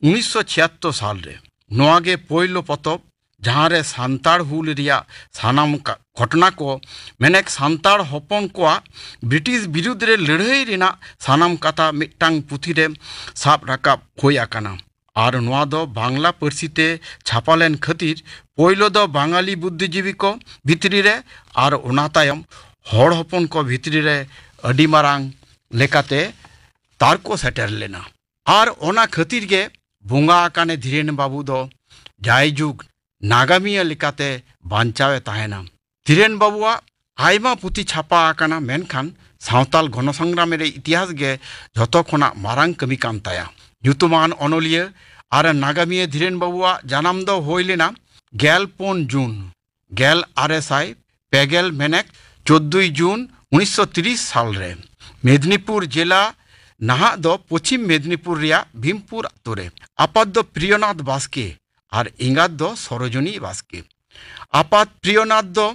ᱩᱱᱤᱥᱥᱚ ᱪᱷᱤᱭᱟᱛᱛᱳᱨ ᱥᱟᱞ ᱨᱮ᱾ ᱱᱚᱣᱟ ᱜᱮ ᱯᱳᱭᱞᱳ ᱯᱚᱛᱚᱵ, ᱡᱟᱦᱟᱸ ᱨᱮ ᱥᱟᱱᱛᱟᱲ ᱦᱩᱞ ᱨᱮᱭᱟᱜ ᱥᱟᱱᱟᱢ ᱠᱟ-, ᱜᱷᱚᱴᱚᱱᱟ ᱠᱚ, ᱢᱮᱱᱮᱠ ᱥᱟᱱᱛᱟᱲ ᱦᱚᱯᱚᱱ ᱠᱚᱣᱟᱜ ᱵᱨᱤᱴᱤᱥ ᱵᱤᱨᱩᱫᱽ ᱨᱮ ᱞᱟᱹᱲᱦᱟᱹᱭ ᱨᱮᱱᱟᱜ ᱥᱟᱱᱟᱢ ᱠᱟᱛᱷᱟ ᱢᱤᱫᱴᱟᱝ ᱯᱩᱛᱷᱤ ᱨᱮ ᱥᱟᱵ ᱨᱟᱠᱟᱵ ᱦᱩᱭ ᱟᱠᱟᱱᱟ᱾ ᱟᱨ ᱱᱚᱣᱟ ᱫᱚ ᱵᱟᱝᱞᱟ ᱯᱟᱹᱨᱥᱤ ᱛᱮ ᱪᱷᱟᱯᱟ ᱞᱮᱱ ᱠᱷᱟᱹᱛᱤᱨ ᱯᱳᱭᱞᱳ ᱫᱚ ᱵᱟᱝᱟᱞᱤ ᱵᱩᱫᱽᱫᱷᱤᱡᱤᱵᱤ ᱠᱚ ᱵᱷᱤᱛᱨᱤ ᱨᱮ ᱟᱨ ᱚᱱᱟ ᱛᱟᱭᱚᱢ ᱦᱚᱲ ᱦᱚᱯᱚᱱ ᱠᱚ ᱵᱷᱤᱛᱨᱤ ᱨᱮ ᱟᱹᱰᱤ ᱢᱟᱨᱟᱝ ᱞᱮᱠᱟᱛᱮ ᱛᱟᱨᱠᱚ ᱥᱮᱴᱮᱨ ᱞᱮᱱᱟ᱾ ᱟᱨ ᱚᱱᱟ ᱠᱷᱟᱹᱛᱤᱨ ᱜᱮ ᱵᱚᱸᱜᱟ ᱟᱠᱟᱱᱮ ᱫᱷᱤᱨᱮᱱ ᱵᱟᱹᱵᱩ ᱫᱚ ᱡᱟᱭᱡᱩᱜᱽ ᱱᱟᱜᱟᱢᱤᱭᱟᱹ ᱞᱮᱠᱟᱛᱮ ᱵᱟᱧᱪᱟᱣ ᱮ ᱛᱟᱦᱮᱱᱟ᱾ ᱫᱷᱤᱨᱮᱱ ᱵᱟᱹᱵᱩᱣᱟᱜ ᱟᱭᱢᱟ ᱯᱩᱛᱷᱤ ᱪᱷᱟᱯᱟ ᱟᱠᱟᱱᱟ, ᱢᱮᱱᱠᱷᱟᱱ ᱥᱟᱶᱛᱟᱞ ᱜᱚᱱᱚᱥᱚᱝᱜᱨᱟᱢ ᱨᱮ ᱤᱛᱤᱦᱟᱥ ᱜᱮ ᱡᱷᱚᱛᱚ ᱠᱷᱚᱱᱟᱜ ᱢᱟᱨᱟᱝ ᱠᱟᱹᱢᱤ ᱠᱟᱱ ᱛᱟᱭᱟ᱾ ᱧᱩᱛᱩᱢᱟᱱ ᱚᱱᱚᱞᱤᱭᱟᱹ ᱟᱨ ᱱᱟᱜᱟᱢᱤᱭᱟᱹ ᱫᱷᱤᱨᱮᱱ ᱵᱟᱹᱵᱩᱣᱟᱜ ᱡᱟᱱᱟᱢ ᱫᱚ ᱦᱩᱭ ᱞᱮᱱᱟ ᱜᱮᱞ ᱯᱩᱱ ᱡᱩᱱ ᱜᱮᱞ ᱟᱨᱮ ᱥᱟᱭ ᱯᱮ ᱜᱮᱞ, ᱢᱮᱱᱮᱠ ᱪᱳᱫᱫᱳᱭ ᱡᱩᱱ ᱩᱱᱤᱥᱥᱚ ᱛᱤᱨᱤᱥ ᱥᱟᱞ ᱨᱮ ᱢᱮᱫᱽᱱᱤᱯᱩᱨ ᱡᱮᱞᱟ, ᱱᱟᱦᱟᱜ ᱫᱚ ᱯᱚᱪᱷᱤᱢ ᱢᱮᱫᱽᱱᱤᱯᱩᱨ ᱨᱮᱭᱟᱜ ᱵᱷᱤᱢᱯᱩᱨ ᱟᱛᱳ ᱨᱮ᱾ ᱟᱯᱟᱛ ᱫᱚ ᱯᱨᱤᱭᱚᱱᱟᱛᱷ ᱵᱟᱥᱠᱮ ᱟᱨ ᱮᱸᱜᱟᱛ ᱫᱚ ᱥᱚᱨᱳᱡᱚᱱᱤ ᱵᱟᱥᱠᱮ᱾ ᱟᱯᱟᱛ ᱯᱨᱤᱭᱚᱱᱟᱛᱷ ᱫᱚ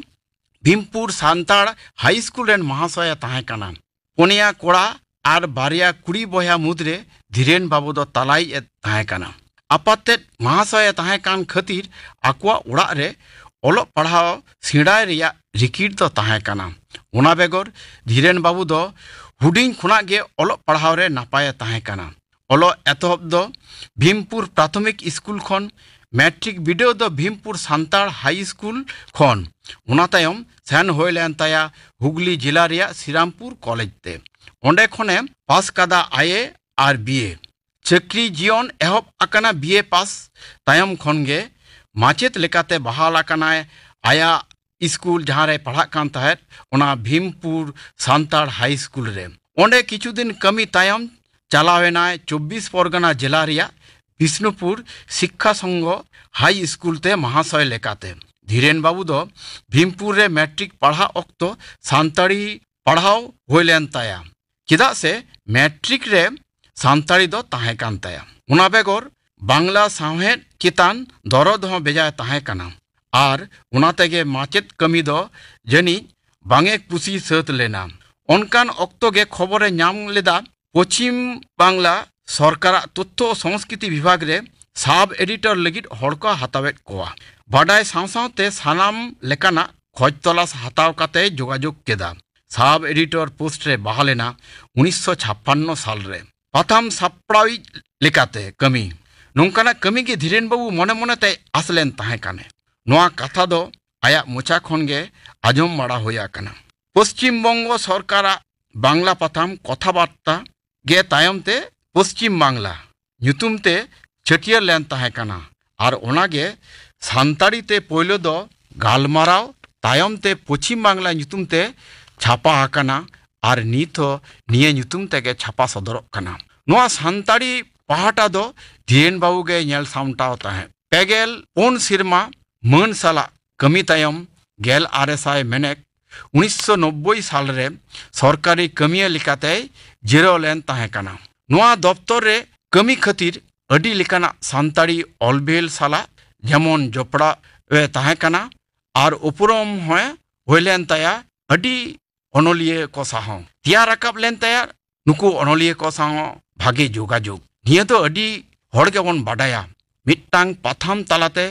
ᱵᱷᱤᱢᱯᱩᱨ ᱥᱟᱱᱛᱟᱲ ᱦᱟᱭ ᱥᱠᱩᱞ ᱨᱮᱱ ᱢᱟᱦᱟᱥᱚᱭ ᱮ ᱛᱟᱦᱮᱸ ᱠᱟᱱᱟ᱾ ᱯᱩᱱᱭᱟ ᱠᱚᱲᱟ ᱟᱨ ᱵᱟᱨᱭᱟ ᱠᱩᱲᱤ ᱵᱚᱭᱦᱟ ᱢᱩᱫᱽᱨᱮ ᱫᱷᱤᱨᱮᱱ ᱵᱟᱹᱵᱩ ᱫᱚ ᱛᱟᱞᱟᱭᱤᱡ ᱮ ᱛᱟᱦᱮᱸ ᱠᱟᱱᱟ᱾ ᱟᱯᱟᱛ ᱛᱮᱫ ᱢᱟᱦᱟᱥᱚᱭ ᱮ ᱛᱟᱦᱮᱸ ᱠᱟᱱ ᱠᱷᱟᱹᱛᱤᱨ ᱟᱠᱚᱣᱟᱜ ᱚᱲᱟᱜ ᱨᱮ ᱚᱞᱚᱜ ᱯᱟᱲᱦᱟᱣ ᱥᱮᱬᱟᱭ ᱨᱮᱭᱟᱜ ᱨᱤᱠᱤᱲ ᱫᱚ ᱛᱟᱦᱮᱸ ᱠᱟᱱᱟ᱾ ᱚᱱᱟ ᱵᱮᱜᱚᱨ ᱫᱷᱤᱨᱮᱱ ᱵᱟᱹᱵᱩ ᱫᱚ ᱦᱩᱰᱤᱧ ᱠᱷᱚᱱᱟᱜ ᱜᱮ ᱚᱞᱚᱜ ᱯᱟᱲᱦᱟᱣ ᱨᱮ ᱱᱟᱯᱟᱭ ᱮ ᱛᱟᱦᱮᱸ ᱠᱟᱱᱟ᱾ ᱚᱞᱚᱜ ᱮᱛᱚᱦᱚᱵ ᱫᱚ ᱵᱷᱤᱢᱯᱩᱨ ᱯᱨᱟᱛᱷᱚᱢᱤᱠ ᱥᱠᱩᱞ ᱠᱷᱚᱱ, ᱢᱮᱴᱨᱤᱠ ᱵᱤᱰᱟᱹᱣ ᱫᱚ ᱵᱷᱤᱢᱯᱩᱨ ᱥᱟᱱᱛᱟᱲ ᱦᱟᱭ ᱥᱠᱩᱞ ᱠᱷᱚᱱ᱾ ᱚᱱᱟ ᱛᱟᱭᱚᱢ ᱥᱮᱱ ᱦᱩᱭ ᱞᱮᱱ ᱛᱟᱭᱟ ᱦᱩᱜᱽᱞᱤ ᱡᱮᱞᱟ ᱨᱮᱭᱟᱜ ᱥᱨᱤᱨᱟᱢᱯᱩᱨ ᱠᱚᱞᱮᱡᱽ ᱛᱮ᱾ ᱚᱸᱰᱮ ᱠᱷᱚᱱᱮ ᱯᱟᱥ ᱠᱟᱫᱟ ᱟᱭᱮ ᱟᱨ ᱵᱤᱭᱮ᱾ ᱪᱟᱹᱠᱨᱤ ᱡᱤᱭᱚᱱ ᱮᱦᱚᱵ ᱟᱠᱟᱱᱟ ᱵᱤᱭᱮ ᱯᱟᱥ ᱛᱟᱭᱚᱢ ᱠᱷᱚᱱ ᱜᱮ᱾ ᱢᱟᱪᱮᱫ ᱞᱮᱠᱟᱛᱮ ᱵᱟᱦᱟᱞ ᱟᱠᱟᱱᱟᱭ ᱟᱭᱟᱜ ᱥᱠᱩᱞ ᱡᱟᱦᱟᱸ ᱨᱮᱭ ᱯᱟᱲᱦᱟᱜ ᱠᱟᱱ ᱛᱟᱦᱮᱸᱫ, ᱚᱱᱟ ᱵᱷᱤᱢᱯᱩᱨ ᱥᱟᱱᱛᱟᱲ ᱦᱟᱭ ᱥᱠᱩᱞ ᱨᱮ᱾ ᱚᱸᱰᱮ ᱠᱤᱪᱷᱩ ᱫᱤᱱ ᱠᱟᱹᱢᱤ ᱛᱟᱭᱚᱢ ᱪᱟᱞᱟᱣ ᱮᱱᱟᱭ ᱪᱚᱵᱵᱤᱥ ᱯᱚᱨᱜᱟᱱᱟ ᱡᱮᱞᱟ ᱨᱮᱭᱟᱜ ᱵᱤᱥᱱᱩᱯᱩᱨ ᱥᱤᱠᱠᱷᱟ ᱥᱚᱝᱜᱷᱚ ᱦᱟᱭ ᱥᱠᱩᱞ ᱛᱮ ᱢᱟᱦᱟᱥᱚᱭ ᱞᱮᱠᱟᱛᱮ᱾ ᱫᱷᱤᱨᱮᱱ ᱵᱟᱹᱵᱩ ᱫᱚ ᱵᱷᱤᱢᱯᱩᱨ ᱨᱮ ᱢᱮᱴᱨᱤᱠ ᱯᱟᱲᱦᱟᱜ ᱚᱠᱛᱚ ᱥᱟᱱᱛᱟᱲᱤ ᱯᱟᱲᱦᱟᱣ ᱦᱩᱭ ᱞᱮᱱ ᱛᱟᱭᱟ, ᱪᱮᱫᱟᱜ ᱥᱮ ᱢᱮᱴᱨᱤᱠ ᱨᱮ ᱥᱟᱱᱛᱟᱲᱤ ᱫᱚ ᱛᱟᱦᱮᱸ ᱠᱟᱱ ᱛᱟᱭᱟ᱾ ᱚᱱᱟ ᱵᱮᱜᱚᱨ ᱵᱟᱝᱞᱟ ᱥᱟᱶᱦᱮᱫ ᱪᱮᱛᱟᱱ ᱫᱚᱨᱚᱫ ᱦᱚᱸ ᱵᱮᱡᱟᱭ ᱛᱟᱦᱮᱸ ᱠᱟᱱᱟ ᱟᱨ ᱚᱱᱟ ᱛᱮᱜᱮ ᱢᱟᱪᱮᱫ ᱠᱟᱹᱢᱤ ᱫᱚ ᱡᱟᱹᱱᱤᱡ ᱵᱟᱝ ᱮ ᱠᱩᱥᱤ ᱥᱟᱹᱛ ᱞᱮᱱᱟ᱾ ᱚᱱᱠᱟᱱ ᱚᱠᱛᱚ ᱜᱮ ᱠᱷᱚᱵᱚᱨᱮ ᱧᱟᱢ ᱞᱮᱫᱟ ᱯᱚᱪᱷᱤᱢ ᱵᱟᱝᱞᱟ ᱥᱚᱨᱠᱟᱨᱟᱜ ᱛᱚᱛᱛᱷᱚ ᱥᱚᱝᱥᱠᱨᱤᱛᱤ ᱵᱤᱵᱷᱟᱜᱽ ᱨᱮ ᱥᱟᱵ ᱮᱰᱤᱴᱚᱨ ᱞᱟᱹᱜᱤᱫ ᱦᱚᱲ ᱠᱚ ᱦᱟᱛᱟᱣᱮᱫ ᱠᱚᱣᱟ᱾ ᱵᱟᱰᱟᱭ ᱥᱟᱶ ᱥᱟᱶᱛᱮ ᱥᱟᱱᱟᱢ ᱞᱮᱠᱟᱱᱟᱜ ᱠᱷᱚᱡᱽ ᱛᱚᱞᱟᱥ ᱦᱟᱛᱟᱣ ᱠᱟᱛᱮᱭ ᱡᱳᱜᱟᱡᱳᱜᱽ ᱠᱮᱫᱟ᱾ ᱥᱟᱵ ᱮᱰᱤᱴᱚᱨ ᱯᱳᱥᱴ ᱨᱮ ᱵᱟᱦᱟᱞ ᱮᱱᱟ ᱩᱱᱤᱥᱥᱚ ᱪᱷᱟᱯᱯᱟᱱᱱᱚ ᱥᱟᱞ ᱨᱮ᱾ ᱯᱟᱛᱷᱟᱢ ᱥᱟᱯᱲᱟᱣᱤᱡ ᱞᱮᱠᱟᱛᱮ ᱠᱟᱹᱢᱤ᱾ ᱱᱚᱝᱠᱟᱱᱟᱜ ᱠᱟᱹᱢᱤ ᱜᱮ ᱫᱷᱤᱨᱮᱱ ᱵᱟᱹᱵᱩ ᱢᱚᱱᱮ ᱢᱚᱱᱮ ᱛᱮᱭ ᱟᱥ ᱞᱮᱱ ᱛᱟᱦᱮᱸ ᱠᱟᱱᱟ᱾ ᱱᱚᱣᱟ ᱠᱟᱛᱷᱟ ᱫᱚ ᱟᱭᱟᱜ ᱢᱚᱪᱟ ᱠᱷᱚᱱ ᱜᱮ ᱟᱸᱡᱚᱢ ᱵᱟᱲᱟ ᱦᱩᱭ ᱟᱠᱟᱱᱟ᱾ ᱯᱚᱥᱪᱤᱢ ᱵᱚᱝᱜᱚ ᱥᱚᱨᱠᱟᱨᱟᱜ ᱵᱟᱝᱞᱟ ᱯᱟᱛᱷᱟᱢ ᱠᱚᱛᱷᱟᱵᱟᱨᱛᱟ ᱜᱮ ᱛᱟᱭᱚᱢ ᱛᱮ ᱯᱚᱥᱪᱤᱢ ᱵᱟᱝᱞᱟ ᱧᱩᱛᱩᱢ ᱛᱮ ᱪᱷᱟᱹᱴᱭᱟᱹᱨ ᱞᱮᱱ ᱛᱟᱦᱮᱸ ᱠᱟᱱᱟ᱾ ᱟᱨ ᱚᱱᱟ ᱜᱮ ᱥᱟᱱᱛᱟᱲᱤ ᱛᱮ ᱯᱳᱭᱞᱳ ᱫᱚ ᱜᱟᱞᱢᱟᱨᱟᱣ, ᱛᱟᱭᱚᱢ ᱛᱮ ᱯᱚᱪᱷᱤᱢ ᱵᱟᱝᱞᱟ ᱧᱩᱛᱩᱢ ᱛᱮ ᱪᱷᱟᱯᱟ ᱟᱠᱟᱱᱟ᱾ ᱟᱨ ᱱᱤᱛ ᱦᱚᱸ ᱱᱤᱭᱟᱹ ᱧᱩᱛᱩᱢ ᱛᱮᱜᱮ ᱪᱷᱟᱯᱟ ᱥᱚᱫᱚᱨᱚᱜ ᱠᱟᱱᱟ᱾ ᱱᱚᱣᱟ ᱥᱟᱱᱛᱟᱲᱤ ᱯᱟᱦᱴᱟ ᱫᱚ ᱫᱷᱤᱨᱮᱱ ᱵᱟᱹᱵᱩ ᱜᱮ ᱧᱮᱞ ᱥᱟᱢᱴᱟᱣ ᱛᱟᱦᱮᱸᱫ᱾ ᱯᱮᱜᱮᱞ ᱯᱩᱱ ᱥᱮᱨᱢᱟ ᱢᱟᱹᱱ ᱥᱟᱞᱟᱜ ᱠᱟᱹᱢᱤ ᱛᱟᱭᱚᱢ ᱜᱮᱞ ᱟᱨᱮ ᱥᱟᱭ ᱢᱮᱱᱮᱠ ᱩᱱᱤᱥᱥᱚ ᱱᱚᱵᱵᱳᱭ ᱥᱟᱞ ᱨᱮ ᱥᱚᱨᱠᱟᱨᱤ ᱠᱟᱹᱢᱤᱭᱟᱹ ᱞᱮᱠᱟᱛᱮᱭ ᱡᱤᱨᱟᱹᱣ ᱞᱮᱱ ᱛᱟᱦᱮᱸ ᱠᱟᱱᱟ᱾ ᱱᱚᱣᱟ ᱫᱚᱯᱛᱚᱨ ᱨᱮ ᱠᱟᱹᱢᱤ ᱠᱷᱟᱹᱛᱤᱨ ᱟᱹᱰᱤ ᱞᱮᱠᱟᱱᱟᱜ ᱥᱟᱱᱛᱟᱲᱤ ᱚᱞᱵᱮᱞ ᱥᱟᱞᱟᱜ ᱡᱮᱢᱚᱱ ᱡᱚᱯᱲᱟᱣ ᱮ ᱛᱟᱦᱮᱸ ᱠᱟᱱᱟ ᱟᱨ ᱩᱯᱨᱩᱢ ᱦᱚᱸ ᱦᱩᱭ ᱞᱮᱱ ᱛᱟᱭᱟ ᱟᱹᱰᱤ ᱚᱱᱚᱞᱤᱭᱟᱹ ᱠᱚ ᱥᱟᱶ ᱦᱚᱸ᱾ ᱛᱮᱭᱟᱨ ᱨᱟᱠᱟᱵ ᱞᱮᱱ ᱛᱟᱭᱟ ᱱᱩᱠᱩ ᱚᱱᱚᱞᱤᱭᱟᱹ ᱠᱚ ᱥᱟᱶ ᱦᱚᱸ ᱵᱷᱟᱜᱮ ᱡᱳᱜᱟᱡᱳᱜᱽ᱾ ᱱᱤᱭᱟᱹ ᱫᱚ ᱟᱹᱰᱤ ᱦᱚᱲ ᱜᱮᱵᱚᱱ ᱵᱟᱰᱟᱭᱟ, ᱢᱤᱫᱴᱟᱝ ᱯᱟᱛᱷᱟᱢ ᱛᱟᱞᱟᱛᱮ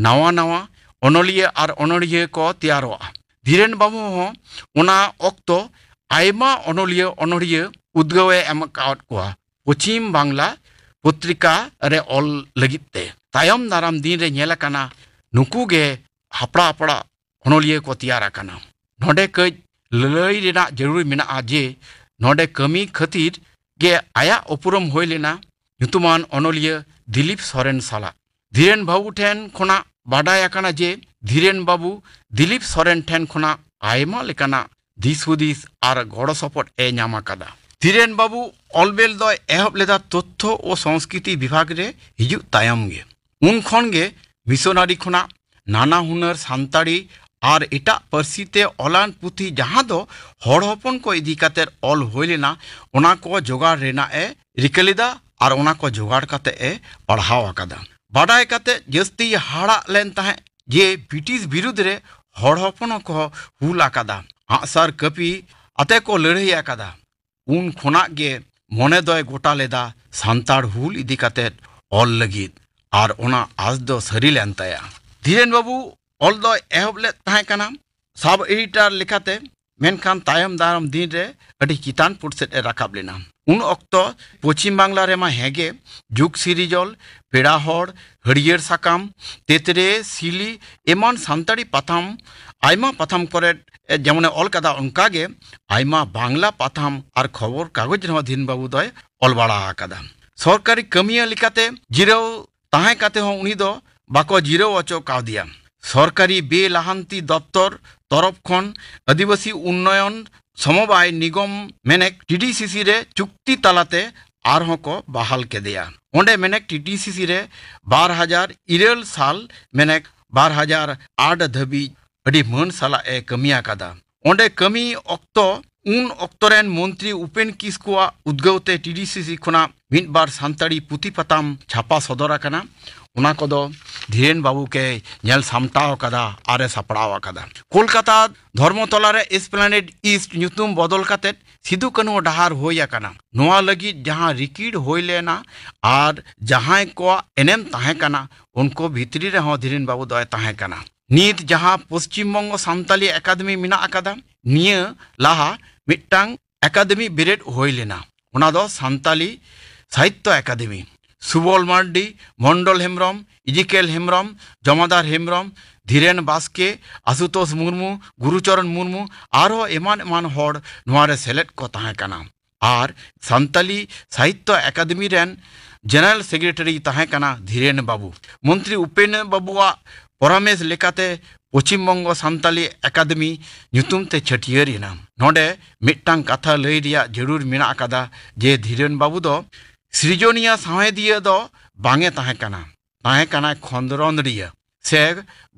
ᱱᱟᱣᱟ ᱱᱟᱣᱟ ᱚᱱᱚᱞᱤᱭᱟᱹ ᱟᱨ ᱚᱱᱚᱲᱦᱤᱭᱟᱹ ᱠᱚ ᱛᱮᱭᱟᱨᱚᱜᱼᱟ᱾ ᱫᱷᱤᱨᱮᱱ ᱵᱟᱹᱵᱩ ᱦᱚᱸ ᱚᱱᱟ ᱚᱠᱛᱚ ᱟᱭᱢᱟ ᱚᱱᱚᱞᱤᱭᱟᱹ ᱚᱱᱚᱲᱦᱤᱭᱟᱹ ᱩᱫᱽᱜᱟᱹᱣ ᱮ ᱮᱢ ᱟᱠᱟᱫ ᱠᱚᱣᱟ ᱯᱚᱪᱷᱤᱢ ᱵᱟᱝᱞᱟ ᱯᱚᱛᱨᱤᱠᱟ ᱨᱮ ᱚᱞ ᱞᱟᱹᱜᱤᱫ ᱛᱮ᱾ ᱛᱟᱭᱚᱢ ᱫᱟᱨᱟᱢ ᱫᱤᱱ ᱨᱮ ᱧᱮᱞ ᱟᱠᱟᱱᱟ, ᱱᱩᱠᱩ ᱜᱮ ᱦᱟᱯᱲᱟ ᱦᱟᱯᱲᱟ ᱚᱱᱚᱞᱤᱭᱟᱹ ᱠᱚ ᱛᱮᱭᱟᱨ ᱟᱠᱟᱱᱟ᱾ ᱱᱚᱰᱮ ᱠᱟᱹᱡ ᱞᱟᱹᱞᱟᱹᱭ ᱨᱮᱱᱟᱜ ᱡᱟᱹᱨᱩᱲ ᱢᱮᱱᱟᱜᱼᱟ ᱡᱮ ᱱᱚᱰᱮ ᱠᱟᱹᱢᱤ ᱠᱷᱟᱹᱛᱤᱨ ᱜᱮ ᱟᱭᱟᱜ ᱩᱯᱨᱩᱢ ᱦᱩᱭ ᱞᱮᱱᱟ ᱧᱩᱛᱩᱢᱟᱱ ᱚᱱᱚᱞᱤᱭᱟᱹ ᱫᱤᱞᱤᱯ ᱥᱚᱨᱮᱱ ᱥᱟᱞᱟᱜ᱾ ᱫᱷᱤᱨᱮᱱ ᱵᱟᱹᱵᱩ ᱴᱷᱮᱱ ᱠᱷᱚᱱᱟᱜ ᱵᱟᱰᱟᱭ ᱟᱠᱟᱱᱟ ᱡᱮ ᱫᱷᱤᱨᱮᱱ ᱵᱟᱹᱵᱩ ᱫᱤᱞᱤᱯ ᱥᱚᱨᱮᱱ ᱴᱷᱮᱱ ᱠᱷᱚᱱᱟᱜ ᱟᱭᱢᱟ ᱞᱮᱠᱟᱱᱟᱜ ᱫᱤᱥ ᱦᱩᱫᱤᱥ ᱟᱨ ᱜᱚᱲᱚ ᱥᱚᱯᱚᱦᱚᱫ ᱮ ᱧᱟᱢ ᱟᱠᱟᱫᱟ᱾ ᱫᱷᱤᱨᱮᱱ ᱵᱟᱹᱵᱩ ᱚᱞᱵᱮᱞ ᱫᱚᱭ ᱮᱦᱚᱵ ᱞᱮᱫᱟ ᱛᱚᱛᱛᱷᱚ ᱳ ᱥᱚᱝᱥᱠᱨᱤᱛᱤ ᱵᱤᱵᱷᱟᱜᱽ ᱨᱮ ᱦᱤᱡᱩᱜ ᱛᱟᱭᱚᱢ ᱜᱮ᱾ ᱩᱱ ᱠᱷᱚᱱ ᱜᱮ ᱢᱤᱥᱚᱱᱟᱨᱤ ᱠᱷᱚᱱᱟᱜ ᱱᱟᱱᱟ ᱦᱩᱱᱟᱹᱨ ᱥᱟᱱᱛᱟᱲᱤ ᱟᱨ ᱮᱴᱟᱜ ᱯᱟᱹᱨᱥᱤ ᱛᱮ ᱚᱞᱟᱱ ᱯᱩᱛᱷᱤ ᱡᱟᱦᱟᱸ ᱫᱚ ᱦᱚᱲ ᱦᱚᱯᱚᱱ ᱠᱚ ᱤᱫᱤ ᱠᱟᱛᱮ ᱚᱞ ᱦᱩᱭ ᱞᱮᱱᱟ, ᱚᱱᱟ ᱠᱚ ᱡᱚᱜᱟᱲ ᱨᱮᱱᱟᱜ ᱮ ᱨᱤᱠᱟᱹ ᱞᱮᱫᱟ ᱟᱨ ᱚᱱᱟ ᱠᱚ ᱡᱚᱜᱟᱲ ᱠᱟᱛᱮ ᱮ ᱯᱟᱲᱦᱟᱣ ᱟᱠᱟᱫᱟ᱾ ᱵᱟᱰᱟᱭ ᱠᱟᱛᱮ ᱡᱟᱹᱥᱛᱤ ᱦᱟᱦᱟᱲᱟᱜ ᱞᱮᱱ ᱛᱟᱦᱮᱸᱫ ᱡᱮ ᱵᱨᱤᱴᱤᱥ ᱵᱤᱨᱩᱫᱽ ᱨᱮ ᱦᱚᱲ ᱦᱚᱯᱚᱱ ᱠᱚ ᱦᱩᱞ ᱟᱠᱟᱫᱟ, ᱟᱜᱼᱥᱟᱨ ᱠᱟᱹᱯᱤ ᱟᱛᱮ ᱠᱚ ᱞᱟᱹᱲᱦᱟᱹᱭ ᱟᱠᱟᱫᱟ᱾ ᱩᱱ ᱠᱷᱚᱱᱟᱜ ᱜᱮ ᱢᱚᱱᱮ ᱫᱚᱭ ᱜᱚᱴᱟ ᱞᱮᱫᱟ ᱥᱟᱱᱛᱟᱲ ᱦᱩᱞ ᱤᱫᱤ ᱠᱟᱛᱮ ᱚᱞ ᱞᱟᱹᱜᱤᱫ, ᱟᱨ ᱚᱱᱟ ᱟᱸᱥ ᱫᱚ ᱥᱟᱹᱨᱤ ᱞᱮᱱ ᱛᱟᱭᱟ᱾ ᱫᱷᱤᱨᱮᱱ ᱵᱟᱹᱵᱩ ᱚᱞ ᱫᱚᱭ ᱮᱦᱚᱵ ᱞᱮᱫ ᱛᱟᱦᱮᱸ ᱠᱟᱱᱟ ᱥᱟᱵ ᱮᱰᱤᱴᱚᱨ ᱞᱮᱠᱟᱛᱮ, ᱢᱮᱱᱠᱷᱟᱱ ᱛᱟᱭᱚᱢ ᱫᱟᱨᱟᱢ ᱫᱤᱱ ᱨᱮ ᱟᱹᱰᱤ ᱪᱮᱛᱟᱱ ᱯᱩᱴ ᱥᱮᱫ ᱮ ᱨᱟᱠᱟᱵ ᱞᱮᱱᱟ᱾ ᱩᱱ ᱚᱠᱛᱚ ᱯᱚᱪᱷᱤᱢ ᱵᱟᱝᱞᱟ ᱨᱮᱢᱟ ᱦᱮᱸᱜᱮ ᱡᱩᱜᱽ ᱥᱤᱨᱤᱡᱚᱞ, ᱯᱮᱲᱟ ᱦᱚᱲ, ᱦᱟᱹᱨᱭᱟᱹᱲ ᱥᱟᱠᱟᱢ, ᱛᱮᱛᱨᱮ, ᱥᱤᱞᱤ ᱮᱢᱟᱱ ᱥᱟᱱᱛᱟᱲᱤ ᱯᱟᱛᱷᱟᱢ ᱟᱭᱢᱟ ᱯᱟᱛᱷᱟᱢ ᱠᱚᱨᱮ ᱡᱮᱢᱚᱱᱮ ᱚᱞ ᱠᱟᱫᱟ, ᱚᱱᱠᱟᱜᱮ ᱟᱭᱢᱟ ᱵᱟᱝᱞᱟ ᱯᱟᱛᱷᱟᱢ ᱟᱨ ᱠᱷᱚᱵᱚᱨ ᱠᱟᱜᱚᱡᱽ ᱨᱮᱦᱚᱸ ᱫᱷᱤᱨᱮᱱ ᱵᱟᱹᱵᱩ ᱫᱚᱭ ᱚᱞ ᱵᱟᱲᱟ ᱟᱠᱟᱫᱟ᱾ ᱥᱚᱨᱠᱟᱨᱤ ᱠᱟᱹᱢᱤᱭᱟᱹ ᱞᱮᱠᱟᱛᱮ ᱡᱤᱨᱟᱹᱣ ᱛᱟᱦᱮᱸ ᱠᱟᱛᱮ ᱦᱚᱸ ᱩᱱᱤ ᱫᱚ ᱵᱟᱠᱚ ᱡᱤᱨᱟᱹᱣ ᱦᱚᱪᱚ ᱠᱟᱣᱫᱮᱭᱟ᱾ ᱥᱚᱨᱠᱟᱨᱤ ᱵᱮᱼᱞᱟᱦᱟᱱᱛᱤ ᱫᱚᱯᱛᱚᱨ ᱛᱚᱨᱚᱯ ᱠᱷᱚᱱ ᱟᱹᱫᱤᱵᱟᱹᱥᱤ ᱩᱱᱱᱚᱭᱚᱱ ᱥᱚᱢᱚᱵᱟᱭ ᱱᱤᱜᱚᱢ, ᱢᱮᱱᱮᱠ, ᱴᱤᱰᱤᱥᱤᱥᱤ ᱨᱮ ᱪᱩᱠᱛᱤ ᱛᱟᱞᱟᱛᱮ ᱟᱨᱦᱚᱸ ᱠᱚ ᱵᱟᱦᱟᱞ ᱠᱮᱫᱮᱭᱟ᱾ ᱚᱸᱰᱮ ᱢᱮᱱᱮᱠ ᱴᱤᱰᱤᱥᱤᱥᱤ ᱨᱮ ᱵᱟᱨ ᱦᱟᱡᱟᱨ ᱤᱨᱟᱹᱞ ᱥᱟᱞ ᱢᱮᱱᱮᱠ ᱵᱟᱨ ᱦᱟᱡᱟᱨ ᱟᱴ ᱫᱷᱟᱹᱵᱤᱡ ᱟᱹᱰᱤ ᱢᱟᱹᱱ ᱥᱟᱞᱟᱜ ᱮ ᱠᱟᱹᱢᱤ ᱟᱠᱟᱫᱟ᱾ ᱚᱸᱰᱮ ᱠᱟᱹᱢᱤ ᱚᱠᱛᱚ, ᱩᱱ ᱚᱠᱛᱚ ᱨᱮᱱ ᱢᱚᱱᱛᱨᱤ ᱩᱯᱮᱱ ᱠᱤᱥᱠᱩᱣᱟᱜ ᱩᱫᱽᱜᱟᱹᱣ ᱛᱮ ᱴᱤᱰᱤᱥᱤᱥᱤ ᱠᱷᱚᱱᱟᱜ ᱢᱤᱫ ᱵᱟᱨ ᱥᱟᱱᱛᱟᱲᱤ ᱯᱩᱛᱷᱤ ᱯᱟᱛᱟᱢ ᱪᱷᱟᱯᱟ ᱥᱚᱫᱚᱨ ᱟᱠᱟᱱᱟ᱾ ᱚᱱᱟ ᱠᱚᱫᱚ ᱫᱷᱤᱨᱮᱱ ᱵᱟᱹᱵᱩ ᱜᱮ ᱧᱮᱞ ᱥᱟᱢᱴᱟᱣ ᱟᱠᱟᱫᱟ ᱟᱨ ᱮ ᱥᱟᱯᱲᱟᱣ ᱟᱠᱟᱫᱟ᱾ ᱠᱳᱞᱠᱟᱛᱟ ᱫᱷᱚᱨᱢᱚᱛᱚᱞᱟ ᱨᱮ ᱮᱥᱯᱞᱮᱱᱮᱰ ᱤᱥᱴ ᱧᱩᱛᱩᱢ ᱵᱚᱫᱚᱞ ᱠᱟᱛᱮ ᱥᱤᱫᱩ ᱠᱟᱹᱱᱦᱩ ᱰᱟᱦᱟᱨ ᱦᱩᱭ ᱟᱠᱟᱱᱟ᱾ ᱱᱚᱣᱟ ᱞᱟᱹᱜᱤᱫ ᱡᱟᱦᱟᱸ ᱨᱤᱠᱤᱲ ᱦᱩᱭ ᱞᱮᱱᱟ ᱟᱨ ᱡᱟᱦᱟᱸᱭ ᱠᱚᱣᱟᱜ ᱮᱱᱮᱢ ᱛᱟᱦᱮᱸ ᱠᱟᱱᱟ, ᱩᱱᱠᱩ ᱵᱷᱤᱛᱨᱤ ᱨᱮᱦᱚᱸ ᱫᱷᱤᱨᱮᱱ ᱵᱟᱹᱵᱩ ᱫᱚᱭ ᱛᱟᱦᱮᱸ ᱠᱟᱱᱟ᱾ ᱱᱤᱛ ᱡᱟᱦᱟᱸ ᱯᱚᱥᱪᱤᱢ ᱵᱚᱝᱜᱚ ᱥᱟᱱᱛᱟᱞᱤ ᱮᱠᱟᱰᱮᱢᱤ ᱢᱮᱱᱟᱜ ᱟᱠᱟᱫᱟ, ᱱᱤᱭᱟᱹ ᱞᱟᱦᱟ ᱢᱤᱫᱴᱟᱝ ᱮᱠᱟᱰᱮᱢᱤ ᱵᱮᱨᱮᱫ ᱦᱩᱭ ᱞᱮᱱᱟ᱾ ᱚᱱᱟ ᱫᱚ ᱥᱟᱱᱛᱟᱞᱤ ᱥᱟᱦᱤᱛᱛᱚ ᱮᱠᱟᱰᱮᱢᱤ᱾ ᱥᱩᱵᱚᱞ ᱢᱟᱨᱰᱤ, ᱢᱚᱱᱰᱚᱞ ᱦᱮᱢᱵᱨᱚᱢ, ᱤᱡᱤᱠᱮᱞ ᱦᱮᱢᱵᱨᱚᱢ, ᱡᱚᱢᱟᱫᱟᱨ ᱦᱮᱢᱵᱨᱚᱢ, ᱫᱷᱤᱨᱮᱱ ᱵᱟᱥᱠᱮ, ᱟᱥᱩᱛᱳᱥ ᱢᱩᱨᱢᱩ, ᱜᱩᱨᱩᱪᱚᱨᱚᱱ ᱢᱩᱨᱢᱩ, ᱟᱨᱦᱚᱸ ᱮᱢᱟᱱ ᱮᱢᱟᱱ ᱦᱚᱲ ᱱᱚᱣᱟ ᱨᱮ ᱥᱮᱞᱮᱫ ᱠᱚ ᱛᱟᱦᱮᱸ ᱠᱟᱱᱟ᱾ ᱟᱨ ᱥᱟᱱᱛᱟᱞᱤ ᱥᱟᱦᱤᱛᱛᱚ ᱮᱠᱟᱰᱮᱢᱤ ᱨᱮᱱ ᱡᱮᱱᱟᱨᱮᱞ ᱥᱮᱠᱨᱮᱴᱟᱨᱤ ᱛᱟᱦᱮᱸ ᱠᱟᱱᱟ ᱫᱷᱤᱨᱮᱱ ᱵᱟᱹᱵᱩ᱾ ᱢᱚᱱᱛᱨᱤ ᱩᱯᱮᱱ ᱵᱟᱹᱵᱩᱣᱟᱜ ᱯᱚᱨᱟᱢᱮᱥ ᱞᱮᱠᱟᱛᱮ ᱯᱚᱪᱷᱤᱢ ᱵᱚᱝᱜᱚ ᱥᱟᱱᱛᱟᱞᱤ ᱮᱠᱟᱰᱮᱢᱤ ᱧᱩᱛᱩᱢ ᱛᱮ ᱪᱷᱟᱹᱴᱭᱟᱹᱨ ᱮᱱᱟ᱾ ᱱᱚᱰᱮ ᱢᱤᱫᱴᱟᱝ ᱠᱟᱛᱷᱟ ᱞᱟᱹᱭ ᱨᱮᱭᱟᱜ ᱡᱟᱹᱨᱩᱲ ᱢᱮᱱᱟᱜ ᱟᱠᱟᱫᱟ ᱡᱮ ᱫᱷᱤᱨᱮᱱ ᱵᱟᱹᱵᱩ ᱫᱚ ᱥᱨᱤᱡᱚᱱᱤᱭᱟ ᱥᱟᱶᱦᱮᱫᱤᱭᱟᱹ ᱫᱚ ᱵᱟᱝ ᱮ ᱛᱟᱦᱮᱸ ᱠᱟᱱᱟ, ᱛᱟᱦᱮᱸ ᱠᱟᱱᱟᱭ ᱠᱷᱚᱸᱫᱽᱨᱚᱸᱫᱽᱲᱤᱭᱟᱹ ᱥᱮ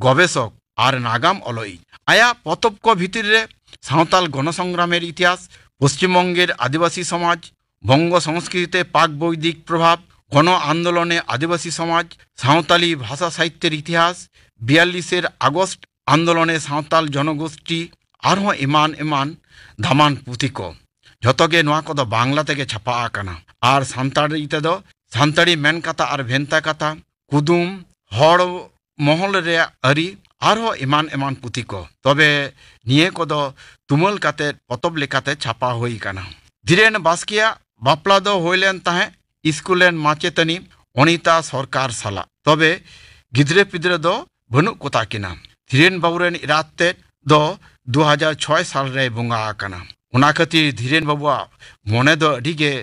ᱜᱚᱵᱮᱥᱚᱠ ᱟᱨ ᱱᱟᱜᱟᱢ ᱚᱞᱚᱭᱤᱡ᱾ ᱟᱭᱟᱜ ᱯᱚᱛᱚᱵ ᱠᱚ ᱵᱷᱤᱛᱤᱨ ᱨᱮ ᱥᱟᱶᱛᱟᱞ ᱜᱚᱱᱚᱥᱚᱝᱜᱨᱟᱢᱮᱨ ᱤᱛᱤᱦᱟᱥ, ᱯᱚᱥᱪᱤᱢ ᱵᱚᱝᱜᱮᱨ ᱟᱹᱫᱤᱵᱟᱹᱥᱤ ᱥᱚᱢᱟᱡᱽ, ᱵᱚᱝᱜᱚ ᱥᱚᱝᱥᱠᱨᱤᱛᱮ ᱯᱟᱠ ᱵᱳᱭᱫᱤᱠ ᱯᱨᱚᱵᱷᱟᱵᱽ, ᱜᱚᱱᱚ ᱟᱱᱫᱳᱞᱚᱱᱮ ᱟᱹᱫᱤᱵᱟᱹᱥᱤ ᱥᱚᱢᱟᱡᱽ, ᱥᱟᱶᱛᱟᱞᱤ ᱵᱷᱟᱥᱟ ᱥᱟᱦᱤᱛᱭᱚᱨ ᱤᱛᱤᱦᱟᱥ, ᱵᱤᱭᱟᱞᱞᱤᱥᱮᱨ ᱟᱜᱚᱥᱴ ᱟᱱᱫᱳᱞᱚᱱᱮ ᱥᱟᱶᱛᱟᱞ ᱡᱚᱱᱚᱜᱳᱥᱴᱤ, ᱟᱨᱦᱚᱸ ᱮᱢᱟᱱ ᱮᱢᱟᱱ ᱫᱟᱢᱟᱱ ᱯᱩᱛᱷᱤ ᱠᱚ᱾ ᱡᱷᱚᱛᱚ ᱜᱮ ᱱᱚᱣᱟ ᱠᱚᱫᱚ ᱵᱟᱝᱞᱟ ᱛᱮᱜᱮ ᱪᱷᱟᱯᱟ ᱟᱠᱟᱱᱟ᱾ ᱟᱨ ᱥᱟᱱᱛᱟᱲᱤ ᱛᱮᱫᱚ ᱥᱟᱱᱛᱟᱲᱤ ᱢᱮᱱ ᱠᱟᱛᱷᱟ ᱟᱨ ᱵᱷᱮᱱᱛᱟ ᱠᱟᱛᱷᱟ, ᱠᱩᱫᱩᱢ, ᱦᱚᱲ ᱢᱚᱦᱚᱞ ᱨᱮᱭᱟᱜ ᱟᱹᱨᱤ, ᱟᱨᱦᱚᱸ ᱮᱢᱟᱱ ᱮᱢᱟᱱ ᱯᱩᱛᱷᱤ ᱠᱚ᱾ ᱛᱚᱵᱮ ᱱᱤᱭᱟᱹ ᱠᱚᱫᱚ ᱛᱩᱢᱟᱹᱞ ᱠᱟᱛᱮ ᱯᱚᱛᱚᱵ ᱞᱮᱠᱟᱛᱮ ᱪᱷᱟᱯᱟ ᱦᱩᱭ ᱟᱠᱟᱱᱟ᱾ ᱫᱷᱤᱨᱮᱱ ᱵᱟᱥᱠᱮᱭᱟᱜ ᱵᱟᱯᱞᱟ ᱫᱚ ᱦᱩᱭ ᱞᱮᱱ ᱛᱟᱦᱮᱸᱫ ᱥᱠᱩᱞ ᱨᱮᱱ ᱢᱟᱪᱮᱛᱟᱹᱱᱤ ᱚᱱᱤᱛᱟ ᱥᱚᱨᱠᱟᱨ ᱥᱟᱞᱟᱜ᱾ ᱛᱚᱵᱮ ᱜᱤᱫᱽᱨᱟᱹ ᱯᱤᱫᱽᱨᱟᱹ ᱫᱚ ᱵᱟᱹᱱᱩᱜ ᱠᱚᱛᱟ ᱠᱤᱱᱟ᱾ ᱫᱷᱤᱨᱮᱱ ᱵᱟᱹᱵᱩ ᱨᱮᱱ ᱮᱨᱟᱛ ᱛᱮᱫ ᱫᱚ ᱫᱩ ᱦᱟᱡᱟᱨ ᱪᱷᱚᱭ ᱥᱟᱞ ᱨᱮᱭ ᱵᱚᱸᱜᱟ ᱟᱠᱟᱱᱟ᱾ ᱚᱱᱟ ᱠᱷᱟᱹᱛᱤᱨ ᱫᱷᱤᱨᱮᱱ ᱵᱟᱹᱵᱩᱣᱟᱜ ᱢᱚᱱᱮ ᱫᱚ ᱟᱹᱰᱤ ᱜᱮ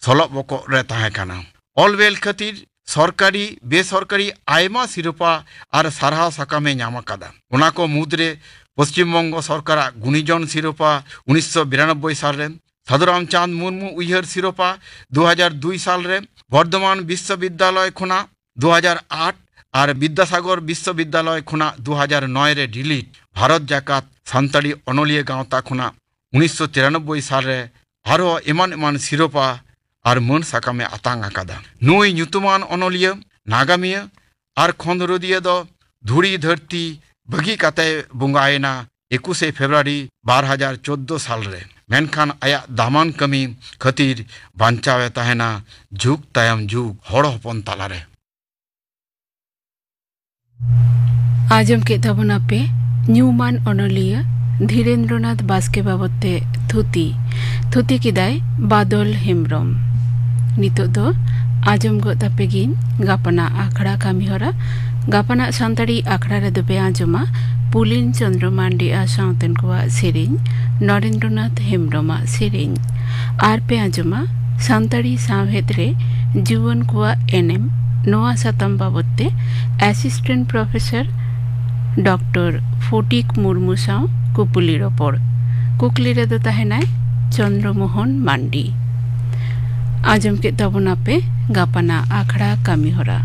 ᱥᱚᱞᱚᱜ ᱵᱚᱠᱚᱜ ᱨᱮ ᱛᱟᱦᱮᱸ ᱠᱟᱱᱟ᱾ ᱚᱞ ᱵᱮᱞ ᱠᱷᱟᱹᱛᱤᱨ ᱥᱚᱨᱠᱟᱨᱤ ᱵᱮᱥᱚᱨᱠᱟᱨᱤ ᱟᱭᱢᱟ ᱥᱤᱨᱯᱟ ᱟᱨ ᱥᱟᱨᱦᱟᱣ ᱥᱟᱠᱟᱢᱮ ᱧᱟᱢ ᱟᱠᱟᱫᱟ᱾ ᱚᱱᱟ ᱠᱚ ᱢᱩᱫᱽᱨᱮ ᱯᱚᱥᱪᱤᱢ ᱵᱚᱝᱜᱚ ᱥᱚᱨᱠᱟᱨᱟᱜ ᱜᱩᱱᱤᱡᱚᱱ ᱥᱤᱨᱯᱟ ᱩᱱᱤᱥᱥᱚ ᱵᱤᱨᱟᱱᱚᱵᱵᱳᱭ ᱥᱟᱞ ᱨᱮ, ᱥᱟᱫᱷᱩ ᱨᱟᱢᱪᱟᱸᱫᱽ ᱢᱩᱨᱢᱩ ᱩᱭᱦᱟᱹᱨ ᱥᱤᱨᱯᱟ ᱫᱩ ᱦᱟᱡᱟᱨ ᱫᱩᱭ ᱥᱟᱞ ᱨᱮ, ᱵᱚᱨᱫᱷᱚᱢᱟᱱ ᱵᱤᱥᱥᱚᱵᱤᱫᱽᱫᱟᱞᱚᱭ ᱠᱷᱚᱱᱟᱜ ᱫᱩ ᱦᱟᱡᱟᱨ ᱟᱴ ᱟᱨ ᱵᱤᱫᱽᱫᱟᱥᱟᱜᱚᱨ ᱵᱤᱥᱥᱚᱵᱤᱫᱽᱫᱟᱞᱚᱭ ᱠᱷᱚᱱᱟᱜ ᱫᱩ ᱦᱟᱡᱟᱨ ᱱᱚᱭ ᱨᱮ ᱰᱤᱞᱤᱴ, ᱵᱷᱟᱨᱚᱛ ᱡᱟᱠᱟᱛ ᱥᱟᱱᱛᱟᱲᱤ ᱚᱱᱚᱞᱤᱭᱟᱹ ᱜᱟᱶᱛᱟ ᱠᱷᱚᱱᱟᱜ ᱩᱱᱤᱥᱥᱚ ᱛᱤᱨᱟᱱᱚᱵᱵᱳᱭ ᱥᱟᱞ ᱨᱮ ᱟᱨᱦᱚᱸ ᱮᱢᱟᱱ ᱮᱢᱟᱱ ᱥᱤᱨᱯᱟ ᱟᱨ ᱢᱟᱹᱱ ᱥᱟᱠᱟᱢᱮ ᱟᱛᱟᱝ ᱟᱠᱟᱫᱟ᱾ ᱱᱩᱭ ᱧᱩᱛᱩᱢᱟᱱ ᱚᱱᱚᱞᱤᱭᱟᱹ, ᱱᱟᱜᱟᱢᱤᱭᱟᱹ ᱟᱨ ᱠᱷᱚᱸᱫᱽᱨᱚᱸᱫᱤᱭᱟᱹ ᱫᱚ ᱫᱷᱩᱲᱤ ᱫᱷᱟᱹᱨᱛᱤ ᱵᱟᱹᱜᱤ ᱠᱟᱛᱮᱭ ᱵᱚᱸᱜᱟᱭᱮᱱᱟ ᱮᱠᱩᱥᱮ ᱯᱷᱮᱵᱽᱨᱩᱣᱟᱨᱤ ᱵᱟᱨ ᱦᱟᱡᱟᱨ ᱪᱳᱫᱽᱫᱳ ᱥᱟᱞ ᱨᱮ᱾ ᱢᱮᱱᱠᱷᱟᱱ ᱟᱭᱟᱜ ᱫᱟᱢᱟᱱ ᱠᱟᱹᱢᱤ ᱠᱷᱟᱹᱛᱤᱨ ᱵᱟᱧᱪᱟᱣᱮ ᱛᱟᱦᱮᱱᱟ ᱡᱩᱜᱽ ᱛᱟᱭᱚᱢ ᱡᱩᱜᱽ ᱦᱚᱲ ᱦᱚᱯᱚᱱ ᱛᱟᱞᱟᱨᱮ᱾ ᱟᱸᱡᱚᱢ ᱠᱮᱫ ᱛᱟᱵᱚᱱᱟᱯᱮ ᱧᱩᱢᱟᱱ ᱚᱱᱚᱞᱤᱭᱟᱹ ᱫᱷᱤᱨᱮᱱᱫᱨᱚᱱᱟᱛᱷ ᱵᱟᱥᱠᱮ ᱵᱟᱵᱚᱫ ᱛᱮ ᱛᱷᱩᱛᱤ᱾ ᱛᱷᱩᱛᱤ ᱠᱮᱫᱟᱭ ᱵᱟᱫᱚᱞ ᱦᱮᱢᱵᱽᱨᱚᱢ᱾ ᱱᱤᱛᱚᱜ ᱫᱚ ᱟᱸᱡᱚᱢ ᱜᱚᱫ ᱛᱟᱯᱮ ᱜᱤᱧ ᱜᱟᱯᱟᱱᱟᱜ ᱟᱠᱷᱲᱟ ᱠᱟᱹᱢᱤᱦᱚᱨᱟ᱾ ᱜᱟᱯᱟᱱᱟᱜ ᱥᱟᱱᱛᱟᱲᱤ ᱟᱠᱷᱲᱟ ᱨᱮᱫᱚ ᱯᱮ ᱟᱸᱡᱚᱢᱟ ᱯᱩᱞᱤᱱ ᱪᱚᱸᱫᱽᱨᱚ ᱢᱟᱱᱰᱤ ᱟᱨ ᱥᱟᱶᱛᱮᱱ ᱠᱚᱣᱟᱜ ᱥᱮᱨᱮᱧ, ᱱᱚᱨᱮᱱᱫᱨᱚᱱᱟᱛᱷ ᱦᱮᱢᱵᱽᱨᱚᱢᱟᱜ ᱥᱮᱨᱮᱧ᱾ ᱟᱨ ᱯᱮ ᱟᱸᱡᱚᱢᱟ ᱥᱟᱱᱛᱟᱲᱤ ᱥᱟᱶᱦᱮᱫ ᱨᱮ ᱡᱩᱣᱟᱹᱱ ᱠᱚᱣᱟᱜ ᱮᱱᱮᱢ, ᱱᱚᱣᱟ ᱥᱟᱛᱟᱢ ᱵᱟᱵᱚᱫ ᱛᱮ ᱮᱥᱤᱥᱴᱮᱱᱴ ᱯᱨᱚᱯᱷᱮᱥᱚᱨ ᱰᱚᱠᱴᱚᱨ ᱯᱷᱚᱴᱤᱠ ᱢᱩᱨᱢᱩ ᱥᱟᱶ ᱠᱩᱯᱞᱤ ᱨᱚᱯᱚᱲ᱾ ᱠᱩᱠᱞᱤ ᱨᱮᱫᱚ ᱛᱟᱦᱮᱱᱟᱭ ᱪᱚᱱᱫᱨᱚ ᱢᱳᱦᱚᱱ ᱢᱟᱱᱰᱤ᱾ ᱟᱸᱡᱚᱢ ᱠᱮᱫ ᱛᱟᱵᱚᱱᱟᱯᱮ ᱜᱟᱯᱟᱱᱟᱜ ᱟᱠᱷᱲᱟ ᱠᱟᱹᱢᱤᱦᱚᱨᱟ᱾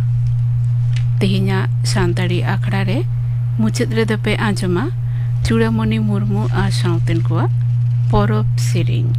ᱛᱮᱦᱮᱧᱟᱜ ᱥᱟᱱᱛᱟᱲᱤ ᱟᱠᱷᱲᱟ ᱨᱮ ᱢᱩᱪᱟᱹᱫ ᱨᱮᱫᱚ ᱯᱮ ᱟᱸᱡᱚᱢᱟ ᱪᱩᱲᱟᱢᱚᱱᱤ ᱢᱩᱨᱢᱩ ᱟᱨ ᱥᱟᱶᱛᱮᱱ ᱠᱚᱣᱟᱜ ᱯᱚᱨᱚᱵᱽ ᱥᱮᱨᱮᱧ᱾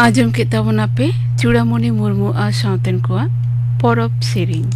ᱟᱸᱡᱚᱢ ᱠᱮᱫ ᱛᱟᱵᱚᱱᱟᱯᱮ ᱪᱩᱲᱟᱢᱚᱱᱤ ᱢᱩᱨᱢᱩ ᱟᱨ ᱥᱟᱶᱛᱮᱱ ᱠᱚᱣᱟᱜ ᱯᱚᱨᱚᱵᱽ ᱥᱮᱨᱮᱧ᱾